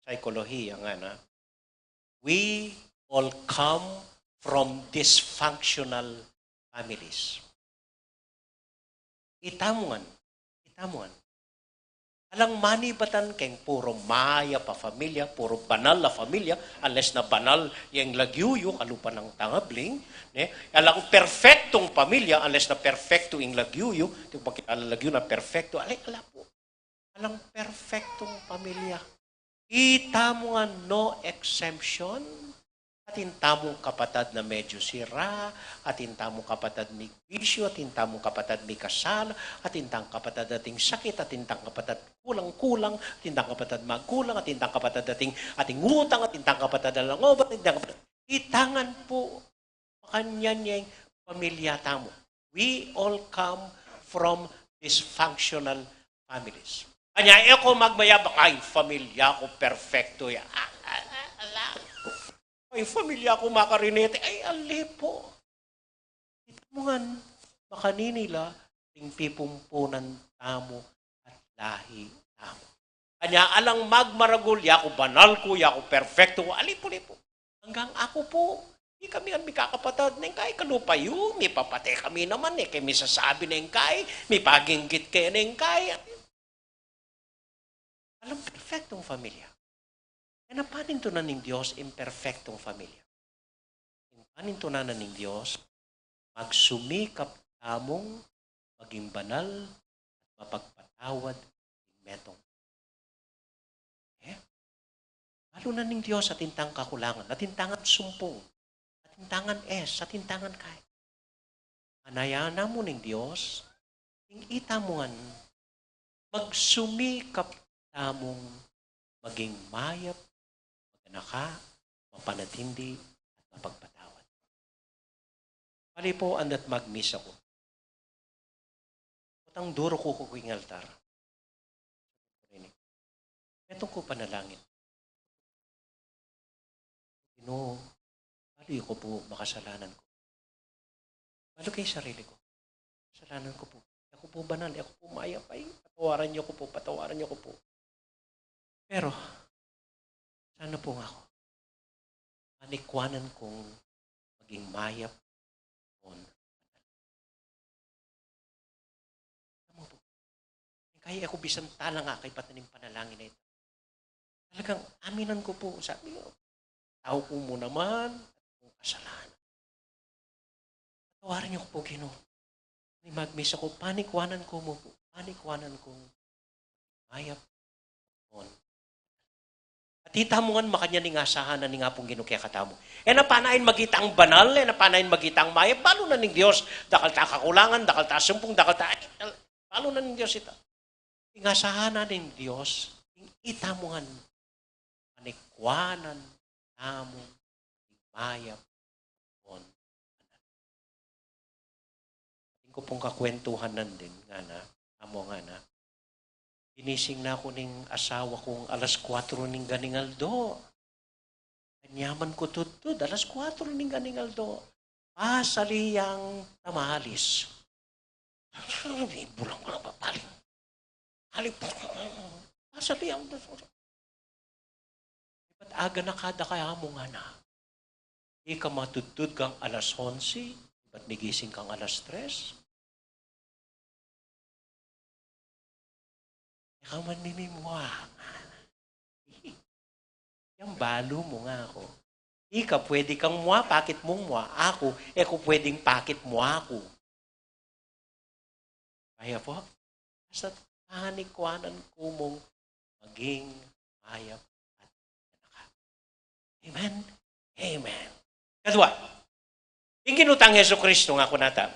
psychology, ngana, we all come from dysfunctional families. Itamu ngan, itamu ngan. Alang manibatan keng puro mayap a familia, puro banal a familia, unless na banal yang lagyu yu, kalupa nang tangabling, ne? Alang perfectong familia, unless na perfecto ing lagyu yu, di ko makilala lagyu na perfecto, alay, ala pu. Alang perfectong familia. Itamu ngan, no exemption. Atin tamung kapatad na medyo sira, atin tamung kapatad mi bisyu, atin tamung kapatad mi kasala, atin tang kapatad ating sakit, atin tang kapatad kulang-kulang, atin tang kapatad magulang, atin tang kapatad ating, ating utang, atin tang kapatad alang obat, atin tang kapatad. Ita ngan pu, makanyan ya ing pamilya tamu. We all come from dysfunctional families. Anya, e ko magmayabang, ay, pamilya ku perfecto ya. Ah, ah, ah, ala. Ay, pamilya ku makarinete. Ay, ali pu. Itamu ngan, makanini la, ing pipumpunan tamu at lahi tamu. Anya, alang magmaragul, yaku banal ku, yaku perfecto ku, ali pu, ali pu. Anggang aku pu, di kami ngan mikakapatad, neng kai kalupa yu, mipapate kami naman, e ke misasabi neng kai, mipaginggit ke neng kai. Alang perfectong familia. E na panintunan ning Dios ing perfectong familia. Ing panintunan na ning Dios, magsumikap tamung maging banal at mapagpatawad ing metung. E? Balu na ning Dios atin tang kakulangan, atin tang sumpung, atin tang es, atin tang kai. Anaya na mu ning Dios, ing itamu ngan, magsumikap tamung maging mayap, maganaka, mapanatindi, at mapagpatawad. Bali pu, andat magmisa ku, potang duru ku ku king altar. Metung ku panalangin. Ginu, balu yu ku pu makasalanan ku. Balu ke ing sarili ku. Kasalanan ku pu. E ku pu banal, e ku pu mayap, ay, patawaran yu ku pu, patawaran yu ku pu. Pero, sana pu nga ku, panikwanan kung maging mayap, on. Tama pu. Kaya e ku bisan talang akaibat na ning panalangin a ita. Talagang aminan ku pu, sabi ku, tau ku mu naman, at kung kasalanan. Patawaran yu ku pu, Ginu. Ning magmisa ku, panikwanan ku mu pu, panikwanan kung mayap, on. At itamu ngan, makanyan ing asahan na ning Apung Ginu kekatamu. E na panayan magitang banal, e na panayan magitang mayap, balu na ning Dios, dakal ta kakulangan, dakal ta sumpung, dakal ta, balu na ning Dios ita. Ing asahan na ning Dios, ing itamu ngan, panikwanan tamu ing mayap, on. Atin ku pung kakwentuhan nandin, ngana, amu ngana, ginising na ku ning asawa kung alas kuatro ning ganing aldo. Kanyaman ku tudtud, alas kuatro ning ganing aldo. Pasali yang tamalis. Bulang ka pa, paling. Halip. Pasabi ang Ibat aganaka da kaya mu ngana. Ika matudtud kang alas onse, ibat migising kang alas tres. Ika man mimimua. Yang balu mu nga aku. Ika pwede kang mua, pakit mung mua aku, e ku pwedeng pakit mu aku. Kaya po, basta panikwanan ku mung maging mayap at ganaka. Amen? Amen. Kadua, ing Ginu tang Jesucristo nga kunata,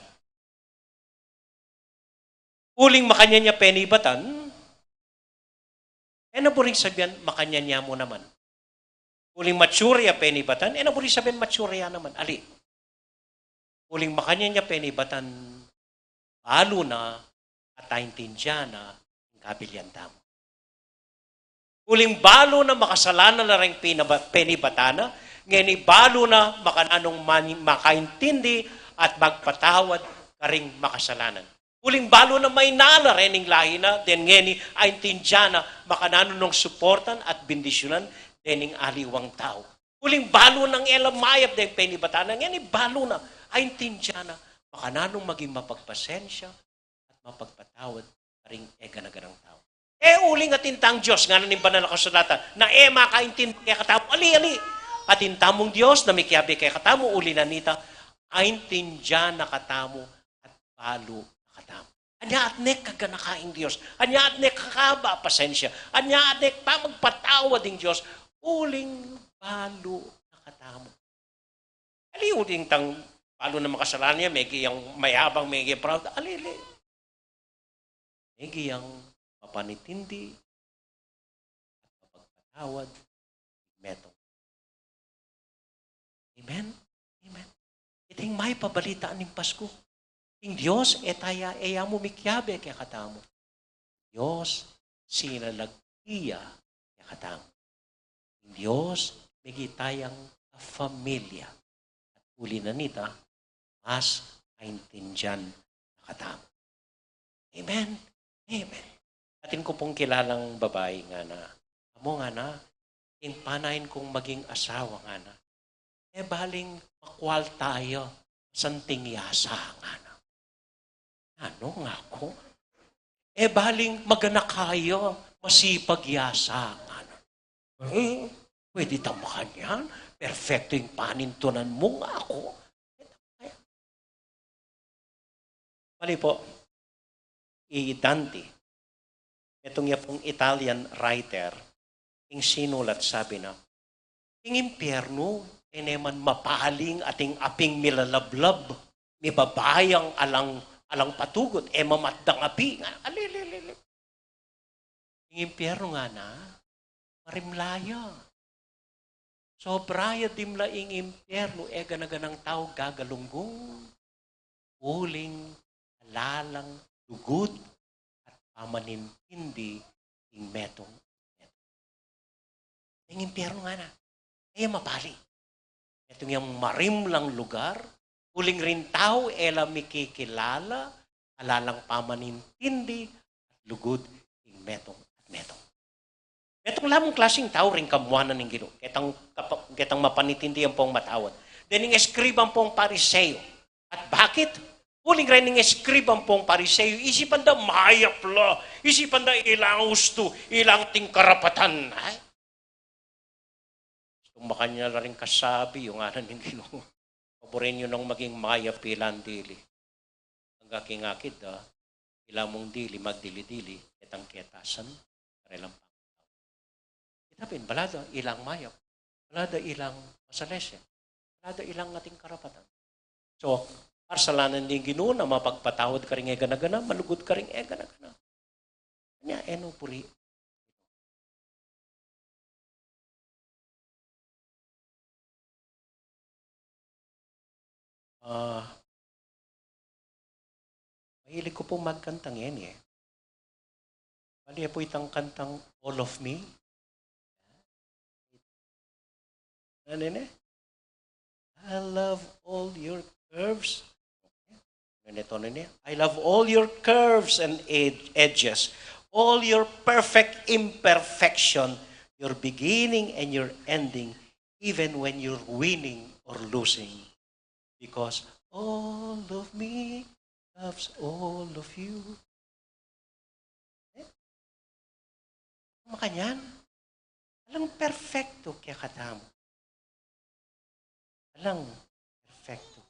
uling makanyan ya penibatan, e na buring sabian, makanyan ya mu naman. Uling mature ya penibatan, e na buring sabian, mature ya naman. Ali. Uling makanyan ya penibatan, balu na at aintindian na ing kabilian tamu. Uling balu na makasalanan la reng pinaba-, penibatan na, ngeni balu na makananung mani-, makaintindi at magpatawad karing makasalanan. Uling balu na maynala rening lahi na, den ngeni aintindian na makananu nong suportan at bendisyunan dening aliwang tau. Uling balu nang e la mayap deng penibatan na, ngeni balu na aintindian na makananung maging mapagpasensya at mapagpatawad karing e gana-ganang tau. E uling atin tang Dios, ngana ning Banal a Kasulatan, na e makaintindi kekatamu. Ali, ali. Atin tamung Dios na mikiabe kekatamu, uli na nita, aintindian na katamu at balu na katamu. Anya at ne kaganaka ing Dios. Anya at ne kakaba a pasensya. Anya at ne pamagpatawad ing Dios. Uling balu na katamu. Ali, uling tang balu na makasalanan ya, megi yang mayabang, megi yang proud. Ali, ali. Megi yang mapanintindi at mapagpatawad, metung. Amen? Amen. Iting mayap a balita ning Pasku. Ing Dios, e taya, e ya mu mikiabe kekatamu. Dios, sinalagti ya kekatamu. Ing Dios, migi tayang familia. At uli na nita, mas aintindian na katamu. Amen. Amen. Atin ku pung kilalang babai ngana. Amu ngana, ing panayan kung maging asawa ngana. E baling makwalta ya, masanting ya sa ngana. Anu nga ku? E baling maganaka ya, masipag ya sa ngana. E, pwede ta makanyan, perfecto ing panintunan mu nga ku. Mali po, i Dante, metung ya pung Italian writer, ing sinulat sabi na, ing impyernu, e ne man mapaling ating aping milalablab, mibabayang alang, alang patugut, e mamatdang api, nga, ali, ali, ali, ali. Ing impyernu ngana, marimla ya. Sobra ya dimla ing impyernu, e gana-ganang tau gagalunggung. Uling ala lang lugud at pamanintindi ing metung. Ing impyernu ngana, e mapali. Metung yang marimlang lugar, uling ring tau e la mikikilala, ala lang pamanintindi, at lugud ing metung at metung. Metung la mung klasing tau ring kamuanan ning Ginu. Ketang kapa-, ketang mapanintindi ampong matawad. Dening eskriba ampong Pariseo. At bakit? Uling rening eskriba ampong Pariseo, isipan da mayap la, isipan da ilang ustu, ilang ating karapatan. Ay, gustu makanyan la ring kasabi, yu ngana ning Ginu. Paburin yu nang maging mayap ilang dili. Angga king akit da, ila mung dili, magdili-dili, ketang ketasan, karelang pangkatau. Kita pin, balada ilang mayap, balada ilang masalese, balada ilang ating karapatan. So, parsalanan ding Ginu na mapagpatawad karing e gana-gana, malugud karing e gana-gana. Anya, e no puri. Ah, mahilig ku pung magkanta ngeni e. Bali, e pu itang kantang All of Me. Ano ne? I love all your curves. Ano ito, ano niya? "I love all your curves and ed-, edges, all your perfect imperfection, your beginning and your ending, even when you're winning or losing. Because all of me loves all of you." Eh? Makanyan, alang perfecto kekatamu. Alang perfecto.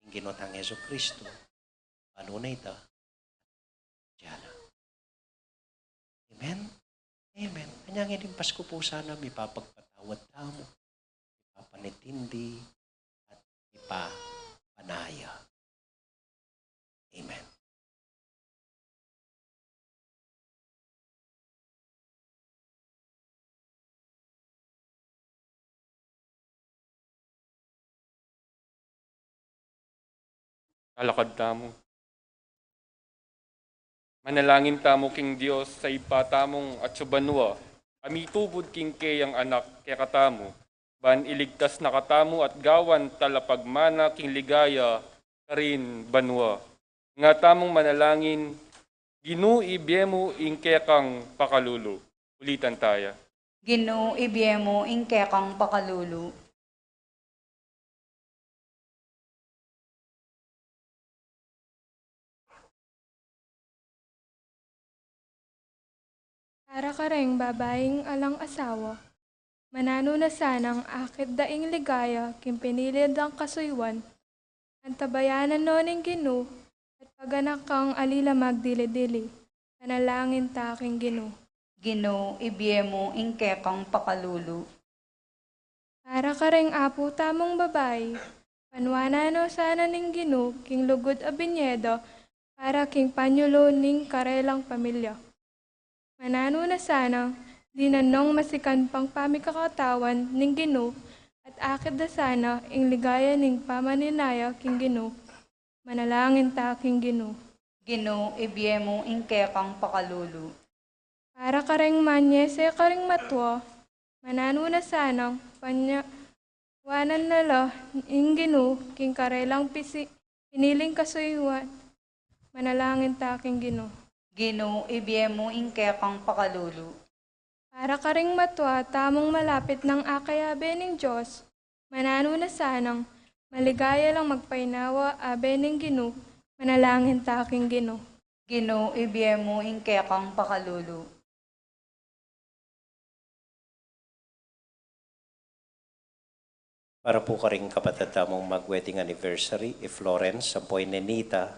Ing Ginu tang Jesucristo, balu na ita, diala. Amen? Amen. Anyang ining Pasko pu sana, mipapagpatawad tamu, mipapanintindi, at mipapanaya. Amen. Talakad tamu. Manalangin tamu king Dios, sa Ibpa tamung atsu banua, a mitubud king keyang Anak kekatamu, ban iligtas na katamu at gawan talapagmana king ligaya karin banua. Nga tamung manalangin, Ginu, ibie mu ing kekang pakalulu. Ulitan taya. Ginu, ibie mu ing kekang pakalulu. Para kareng babaing alang asawa, mananu na sanang akit da ing ligaya king pinili dang kasuyuan, antabayanan no ning Ginu, at paganak kang ali la magdili-dili, panalangin ta king Ginu. Ginu, ibie mu ing kekang pakalulu. Para kareng apu tamung babai, panuanan no sana ning Ginu king lugud a binye da para king panyulu ning karelang pamilya. Mananu na sanang dinan nong masikan pang pamikakatawan ning Ginu, at akit da sana ing ligaya ning pamaninaya king Ginu. Manalangin ta king Ginu. Ginu, ibie mu ing kekang pakalulu. Para kareng manyese karing matua, mananu na sanang panya-, wanan na la ing Ginu king karelang pisi-, piniling kasuyuan. Manalangin ta king Ginu. Ginu, ibie mu ing kekang pakalulu. Para karing matua tamung malapit nang akayabe ning Dios, mananu na sanang maligaya lang magpainawa abe ning Ginu. Manalangin ta king Ginu. Ginu, ibie mu ing kekang pakalulu. Para pu karing kapatad tamung mag-wedding anniversary, i Florence, ampo i Nenita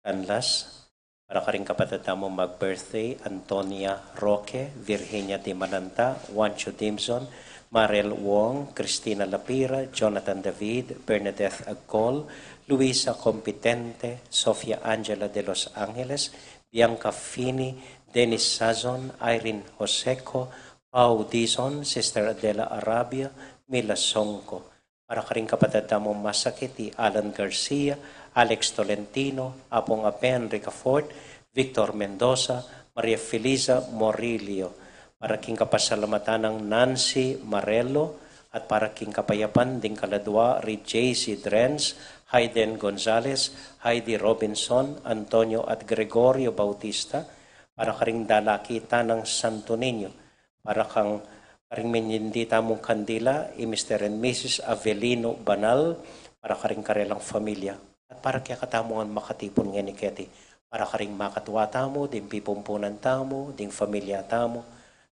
Canlas. Para karing kapatad tamung mag-birthday, Antonia Roque, Virginia Dimananta, Juancho Dimson, Marel Wong, Christina Lapira, Jonathan David, Bernadette Agcol, Luisa Compitente, Sofia Angela de los Angeles, Bianca Fini, Dennis Sazon, Irene Joseco, Pau Dizon, Sister Adela Arabia, Mila Songco. Para karing kapatad tamung masakit, i Alan Garcia, Alex Tolentino, Apung Aben Ricafort, Victor Mendoza, Maria Felisa Morillo. Para king kapasalamatan nang Nancy Marello, at para king kapayapan ding kaladua ri J C Drens, Hayden Gonzalez, Heidi Robinson, Antonio at Gregorio Bautista, para karing dalaki tanang Santo Niño, para kang karing minindi tamung kandila, i Mister and Missus Avelino Banal, para karing karelang familia, at para kekatamu ngan makatipun ngeni keti, para karing makatua tamu, ding pipumpunan tamu, ding familia tamu,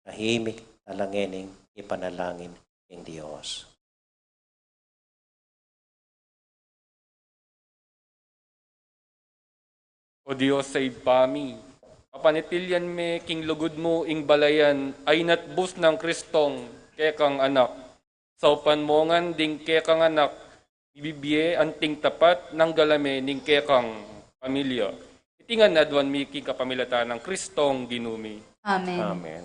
tahimik na la ngening ipanalangin king Dios. O Dios a Ibpa mi, papanatilian me king lugud mu ing balayan a inatbus nang Kristong kekang Anak. Saupan mu ngan ding kekang anak, ibibie anting tapat nang galame ning kekang pamilya. Iti ngan aduan mi king kapamilatan nang Kristong Ginu mi. Amen. Amen.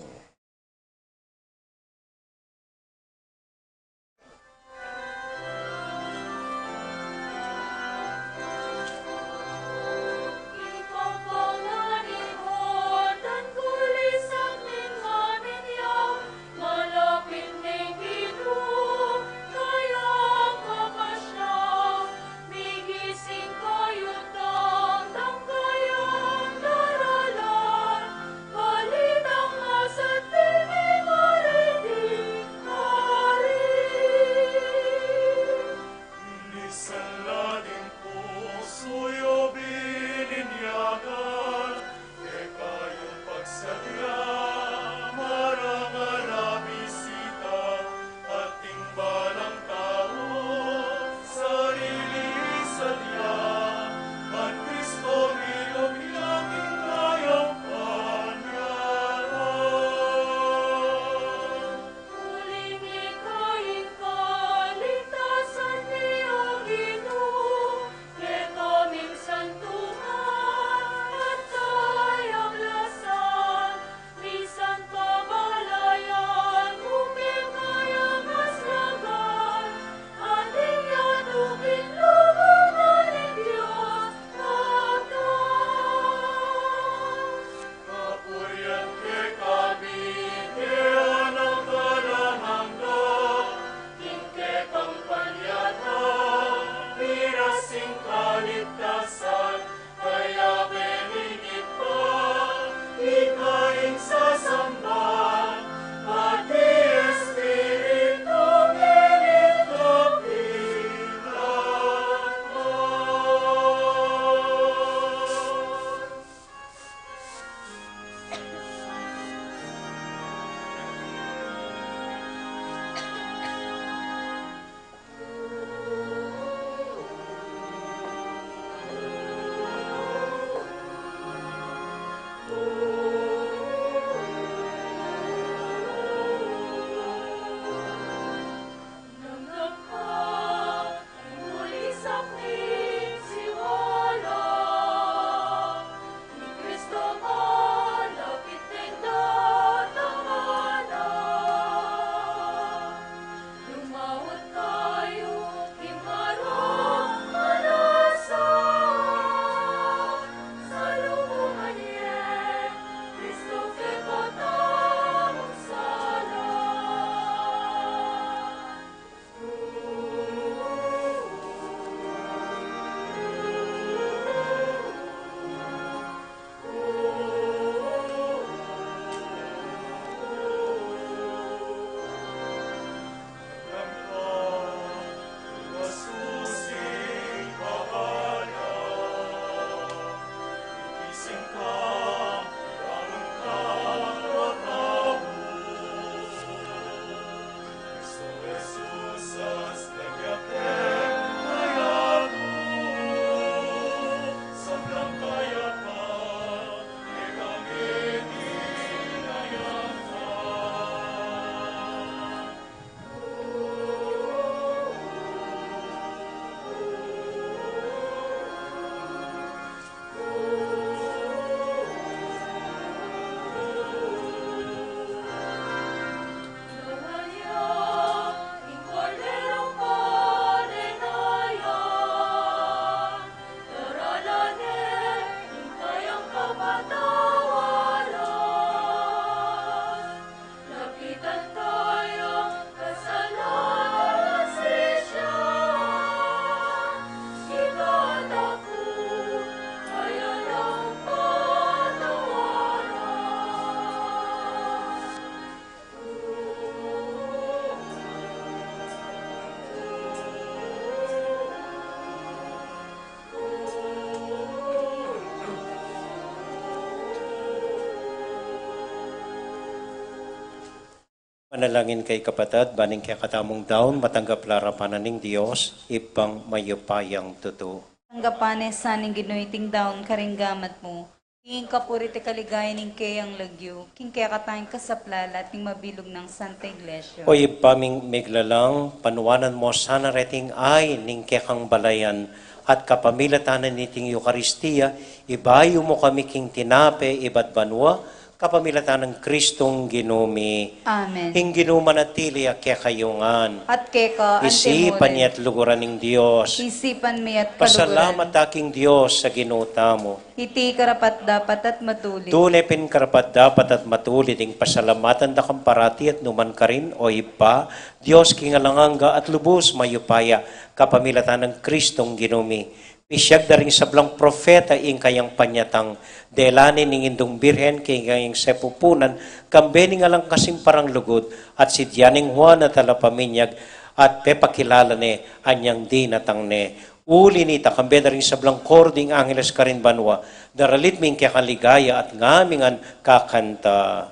Panalangin kayu kapatad, ban ing kekatamung daun matanggap la arapan na ning Dios, Ibpang mayupayang tutu. Tanggapan na sa ning Ginu iting daun karing gamat mu, ing kapurian at kaligayan ning keyang lagyu, king kekatang kasaplalan at ning mabilug nang Santa Iglesia. O Ibpa ming miglalang, panuanan mu sana reting ay ning kekang balayan, at kapamilatan niting Eukaristia, ibayu mu kami king tinape ibat banua, kapamilatan nang Kristong Ginu mi. Amen. Ing Ginu manatili ya kekayu ngan. At keka antimurin. Isipan ya at luguran ning Dios. Isipan mi at kaluguran. Pasalamat ta king Dios a Ginu tamu. Iti karapat-dapat at matulid. Tune pin karapat-dapat at matulid ing pasalamatan da kang parati at nukarin man, O Ibpa, Dios king alang angga at lubus mayupaya, kapamilatan nang Kristong Ginu mi. Misiag da ring sablang propeta ing kayang panyatang, dela ne ning Indung Birhen king kayang sepupunan, kambe ning alang kasing parang lugud, at si Dianeng Juan a talapaminyag, at pepakilala ne anyang dinatang ne. Uli nita, kambe da ring sablang koro ding angeles karin banua, daralit mi ing kekang ligaya at ngamin ngan kakanta.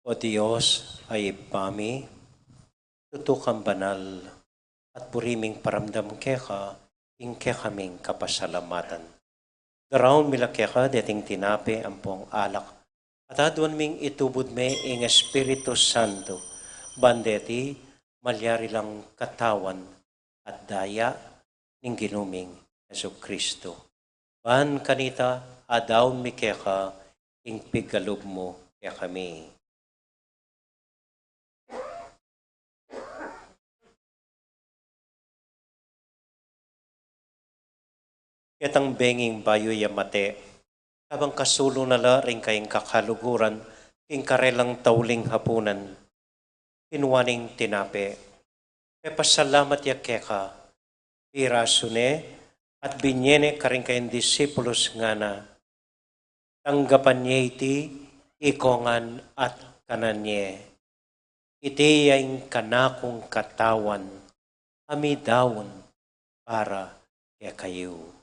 O Dios a Ibpa mi, tutu kang banal, at buri ming paramdam keka ing kekaming kapasalamatan. Daraun mi la keka deting tinape ampong alak, at aduan ming itubud me ing Espiritu Santo, ban deti malyari lang katawan at daya ning Ginu ming Jesucristo. Ban kanita, adaun mi keka ing pigalub mu kekami. Ketang benging bayu ya mate, kabang kasulu na la ring kayang kakaluguran king karelang tauling hapunan, kinua neng tinape, pepasalamat ya keka, pirasu ne, at binye ne karing kayang disipulus, ngana: Tanggapan ye iti, ikongan at kanan ye. Iti ya ing kanakung katawan, a midaun para kekayu.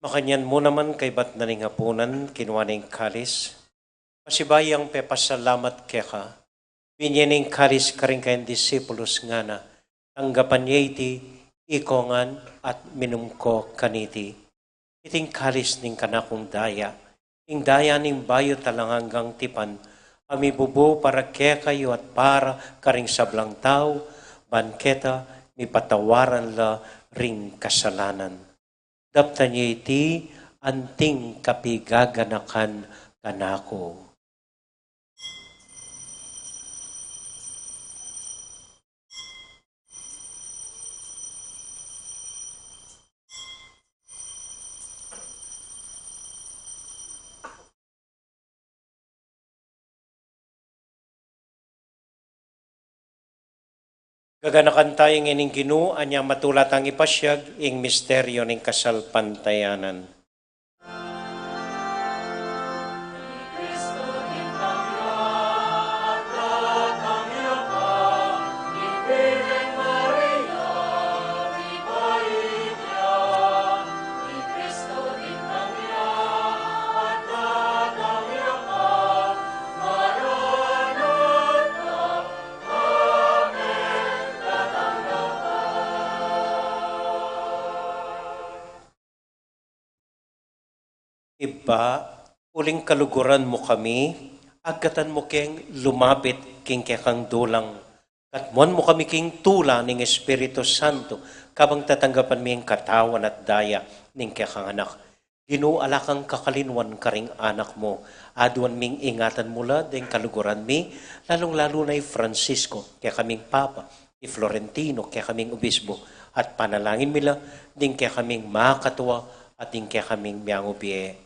Makanyan mu naman kaybat na ning apunan, kinua ne ing kalis, pasibayu yang pepasalamat keka, binye ne ing kalis karing kayang disipulus, ngana: Tanggapan ye iti, ikongan at minum ko kaniti. Iti ing kalis ning kanakung daya, ing daya ning bayu at alang anggang tipan, a mibubu para kekayu at para karing sablang tau, ban keta mipatawaran la ring kasalanan. Daptan ye iti anting kapigaganakan kanaku. Gaganakan taya ing Ginu, anya matula tang ipasiag ing misteryu ning kasalpantayanan. Ibpa, uling kaluguran mu kami, agkatan mu keng lumapit king kekang dulang. Katmuan mu kami king tula ning Espiritu Santo, kabang tatanggapan mi ing katawan at daya ning kekang Anak. Ginu, ala kang kakalinuan karing anak mu. Aduan ming ingatan mu la deng kaluguran mi, lalung-lalu na i Francisco, kekaming Papa, i Florentino, kekaming Obispo, at panalangin mi la ding kekaming makatua at ding kekaming miangubie.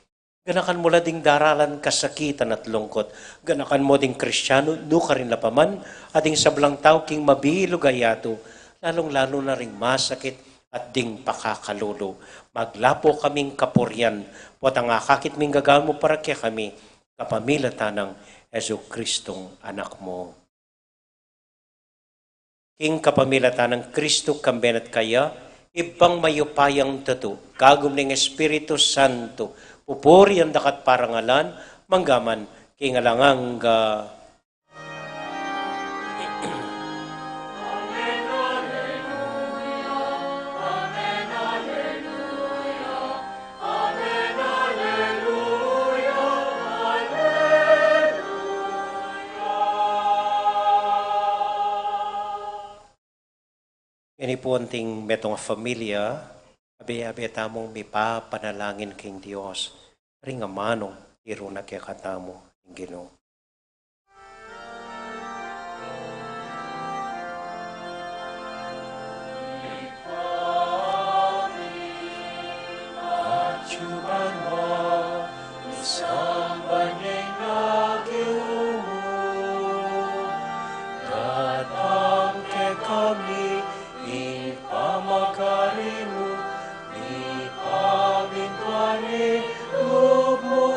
Ganakan mu la ding daralan kasakitan at lungkut. Ganakan mu ding Kristianu nukarin la pa man, at ding sablang tau king mabilug a yatu, lalung-lalu na ring masakit at ding pakakalulu. Maglapu kaming kapurian, potang akakit ming gagawan mu para kekami, kapamilatan nang Jesucristong Anak mu. King kapamilatan nang Kristo, kambe na at kaya, Ibpang mayupayang tutu, kagum ning Espiritu Santo, pupurian da ka at parangalan, mangga man king alang angga. Ini pu anting metung a familia, abe-abe tamung mipapanalangin king Dios, ring amanu tiru na kekatamu ing Ginu. Datang kekami ing pamagari mu, mipamintuan ing lub mu.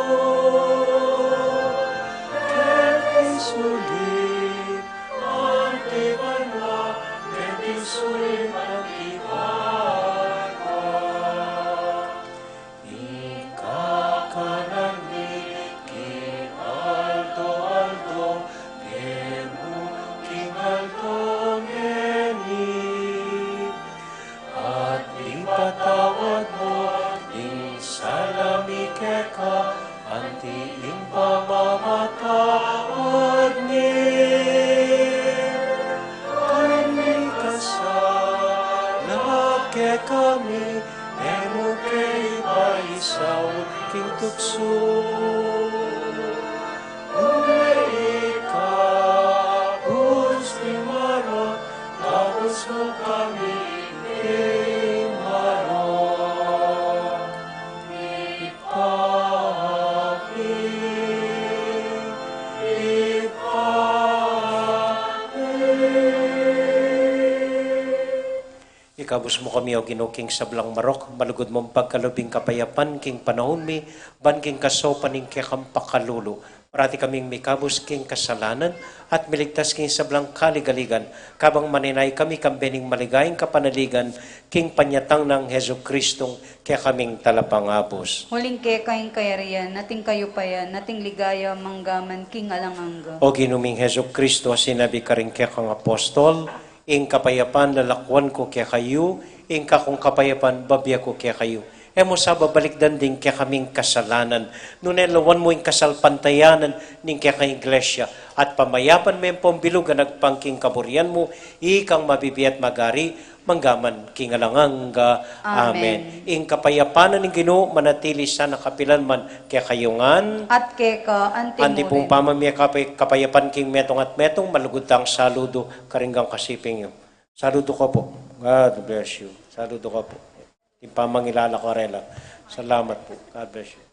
Ikabus mu kami, O Ginu, king sablang marok, malugud mung pagkalub ing kapayapan king panaun mi, ban king kasaupan ning kekang pakalulu, parati kaming mikabus king kasalanan, at miligtas king sablang kaligaligan, kabang maninaya kami kambe ning maligayang kapanaligan, king panyatang nang Jesucristong kekaming Talapangabus. Uling keka ing kayarian, at ing kayupayan, at ing ligaya, mangga man king alang angga. O Ginu ming Jesucristo, a sinabi karing kekang apostol, ing kapayapan lalakwan ku kekayu, ing kakung kapayapan bibie ku kekayu. E mu sa babalikdan ding kekaming kasalanan, nune lawan mu ing kasalpantayanan ning kekang Iglesia, at pamayapan me ampong bilug a agpang king kaburian mu, ikang mabibie at magari, mangga man king alang angga. Amen. Amen. Ing kapayapan ning Ginu manatili sana kapilan man kekayu ngan. At keka anti murin. Anti pung pamamie kapay-, kapayapan king metung at metung, malugud tang saludu karing kasipan yu. Saludu ko po. God bless you. Saludu ko po. Ing pamangilala ko rela. Salamat po. God bless you.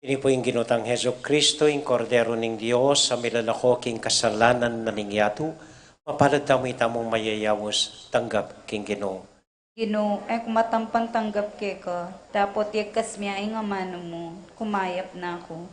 Ini pu ing Ginu tang Jesucristo, ing Kordero ning Dios, a milalako king kasalanan na ning yatu. Mapalad tamu itamung mayayaus tanggap king Ginu. Ginu, e ku matampan tanggap keka, dapot yagkas me ing amanu mu, kumayap na ku.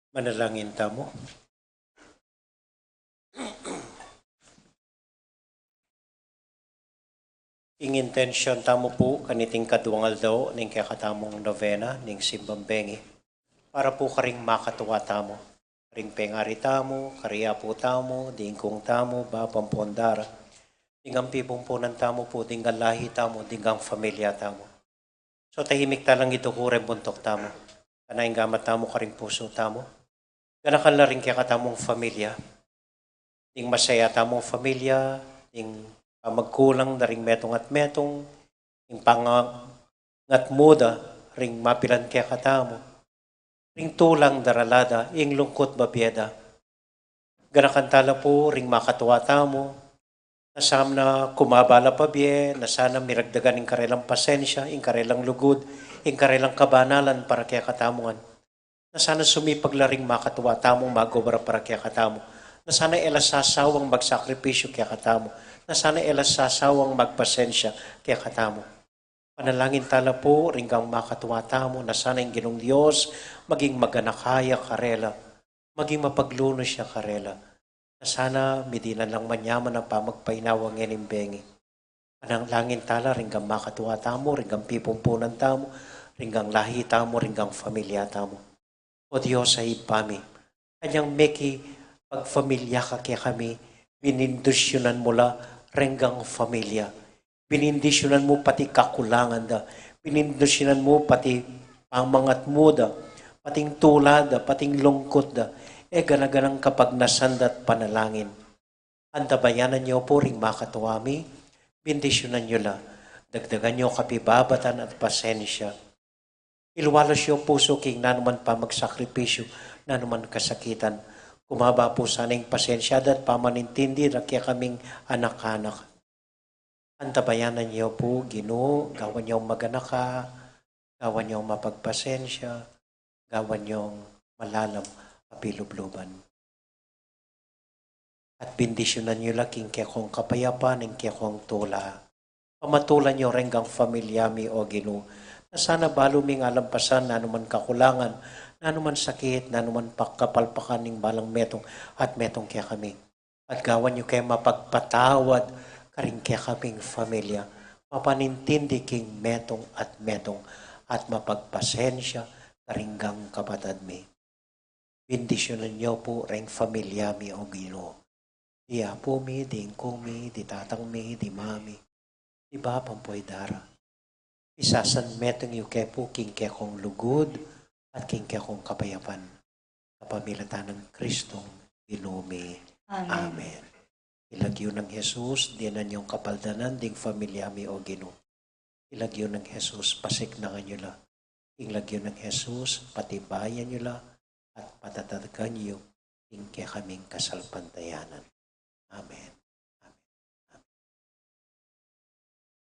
Manalangin tamu. Ing intensyon tamu pu kaniting kaduang aldo ning kekatamung novena ning Simbang Bengi, para pu karing makatua tamu, karing pengari tamu, karing apu tamu, ding kung tamu, bapa ampon dara, ding ampipumpunan tamu pu, ding lahi tamu, ding familia tamu. So, tahimik talang iduku reng buntuk tamu. Kanayang gamat tamu karing pusu tamu. Ganakan la ring kekatamung familia. Ding masaya tamung familia, ding pamagkulang da ring metung at metung, ding pangangat mu da ring mapilan kekatamu, ring tulang darala da, ing lungkut babie da. Ganakan tala pu ring makatua tamu, na sana kumaba la pabie, na sana miragdagan ing karelang pasensya, ing karelang lugud, ing karelang kabanalan para kekatamu ngan. Na sana sumipag la ring makatua tamu, magobra para kekatamu. Na sana e la sasawang magsakripisyu kekatamu. Na sana e la sasawang magpasensya kekatamu. Panalangin tala pu ring gang makatua tamu, na sana ing Ginung Dios maging maganaka ya karela, maging mapaglunus ya karela. Na sana midinan lang manyaman a pamagpainawa ngening bengi. Panalangin tala ring gang makatua tamu, ring gang pipumpunan tamu, ring gang lahi tamu, ring gang familia tamu. O Dios a Ibpa mi, kanyang mekipagfamilya ka kekami, binindisyunan mu la reng gang familia. Binindisyunan mu pati kakulangan da. Binindisyunan mu pati pamangat mu da, pating tula da, pating lungkut da. E gana-ganang kapagnasan da at panalangin. Antabayanan yu pu ring makatua mi, bindisyunan yu la, dagdagan yu kapibabatan at pasensya. Iluwalas yu pusu king nanuman pamagsakripisyu, nanuman kasakitan. Kumaba pu sana ing pasensya da at pamanintindi da kekaming anak-anak. Antabayanan yu pu, Ginu, gawan yung maganaka, gawan yung mapagpasensya, gawan yung malalam a pilubluban. At bindisyunan yu la king kekong kapayapan, ing kekong tula. Pamatulan yu reng gang familia mi, o Ginu, na sana balu ming alampasan nanuman kakulangan, nanuman sakit, nanuman pakapalpakan ning balang metung at metung kekami. At gawan yu ke mapagpatawad karing kekaming familia, mapanintindi king metung at metung, at mapagpasensya karing gang kapatad mi. Bindisyunan yu pu reng familia mi, o Ginu. Di apu mi, di ingkung mi, di tatang mi, di mami, di bapa ampo i dara. Isasanmetung yu ke pu king kekong lugud at king kekong kapayapan. Kapamilatan nang Kristong Ginu mi. Amen. Amen. Ing lagyu nang Jesus, dinan yung kapaldanan ding familia mi, o Ginu. Ing lagyu nang Jesus, pasiknangan yu la. Ing lagyu nang Jesus, patibayan yu la at patatagan yu ing kekaming kasalpantayanan. Amen. Amen.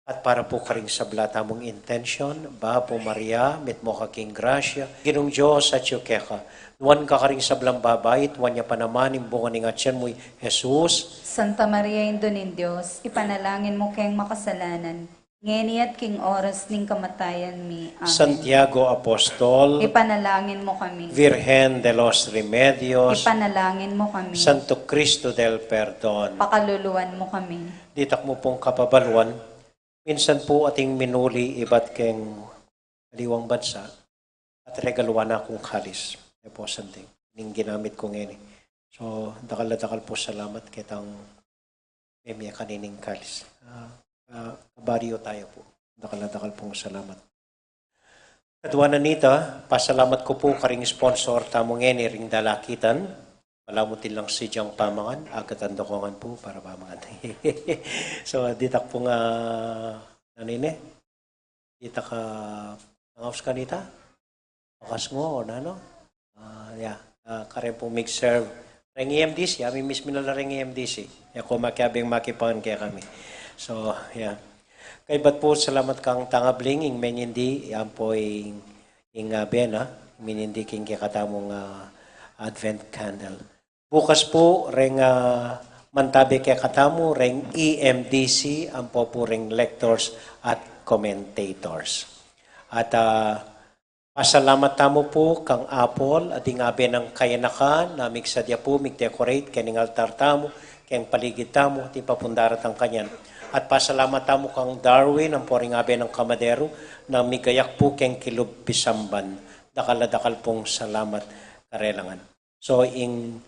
At para pu karing sabla tamung intensyon, Bapu Maria, mitmu ka king grasya, Ginung Dios atyu keka, nuan ka karing sablang babai, at nuan ya pa naman ing bunga ning atyan mu, i Jesus. Santa Maria, Indu ning Dios, ipanalangin mu keng makasalanan, ngeni at king oras ning kamatayan mi. Amen. Santiago Apostol, ipanalangin mu kami. Virgen de los Remedios, ipanalangin mu kami. Santo Cristo del Perdon, pakaluluan mu kami. Ditak mu pung kapabaluan, minsan pu ating minuli ibat keng aliwang bansa, at regaluan na kung kalis. E pu santing, ning ginamit ku ngeni. So, dakal a dakal pu salamat ketang memie kanining kalis. Ah, ah, kabaryo tayo pu. Dakal a dakal pung salamat. Kadua na nita, pasalamat ku pu karing sponsor tamu ngeni ring dalakitan. Palamutin lang si Jang pamangan, agatan da ku ngan pu para pamangan. So, ditak pung, ah, nanini? Ditak, ah, pangaus kanita? Bakas ngo, o nanu? Ah, ya, ah, kareng pung mig-serve. Reng E M D C, ami mismu na la reng E M D C. Ya ku makiabing makipangan kekami. So, ya. Kaybat pu, salamat kang tangabling, ing mengindi, yan pu ing, ing, ah, bena, mengindi king kekatamung, ah, Advent candle. Bukas pu, reng, ah, mantabe kekatamu, reng E M D C, ampo pu reng lectors at commentators. At, ah, Pasalamat tamu pu kang Apple, a ding abe nang kayanakan, na migsadya pu, mig-decorate, keng altar tamu, keng paligid tamu, at ing pa pung daratang kanyan. At pasalamat tamu kang Darwin, ampo ring abe nang kamaderu, na migayak pu keng kilub pisamban. Dakal a dakal pung salamat karela ngan. So, ing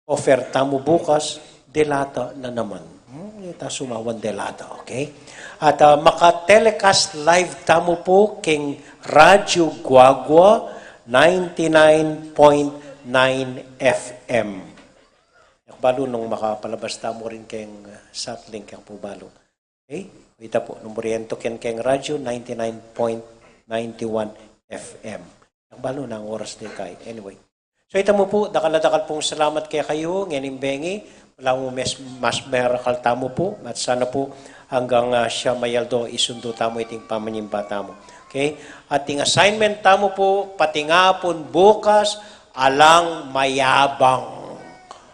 offer tamu bukas, delata na naman. Hmm, ita sumawan delata, okay? At, ah, maka-telecast live tamu pu keng Radyo Guagua, ninety-nine point nine F M. Yak balu nung makapalabas tamu rin keng, ah, sat link, yak pu balu. Okay? Ita pu, nung murientu ken keng radyo, ninety-nine point nine one F M. Yak balu nung oras de kay. Anyway. So, ita mu pu, dakal a dakal pung salamat kekayu, ngening bengi, ala mu mes-, mas merakal tamu pu, at sana pu, anggang, ah, siyam a aldo, isundu tamu iting pamanyimba tamu. Okay? At ing assignment tamu pu, patingapun bukas, alang mayabang.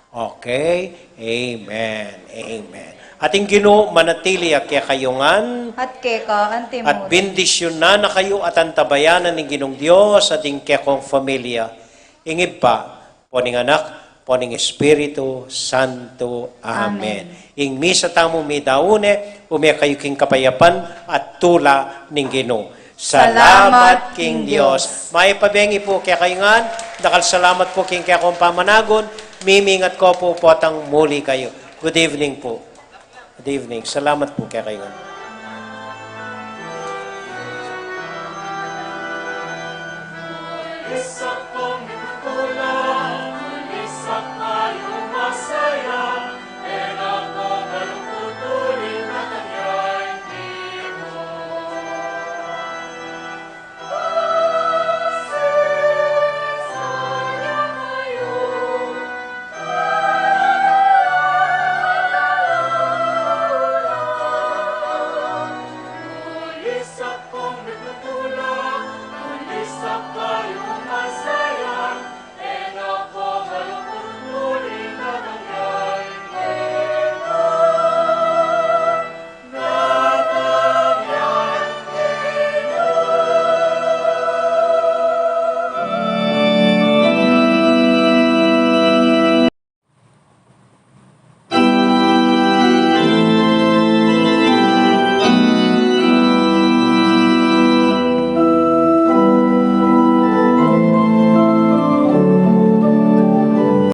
Okay? Amen. Amen. At ing Ginu manatili a kekayu ngan. At keka antimurin. At bendisyunan na kayu at antabayanan ning Ginung Dios at ing kekong familia. Ing Ibpa, ampo ning Anak, ampo ning Espiritu Santo. Amen. Amen. Ing misa tamu midaun ne, ume kayu king kapayapan at tula ning Ginu. Salamat king Dios. Mayap a bengi pu kekayu ngan, dakal salamat pu king kekong pamanagun, mimingat ku pu potang muli kayu. Good evening pu. Good evening. Salamat pu kekayu ngan.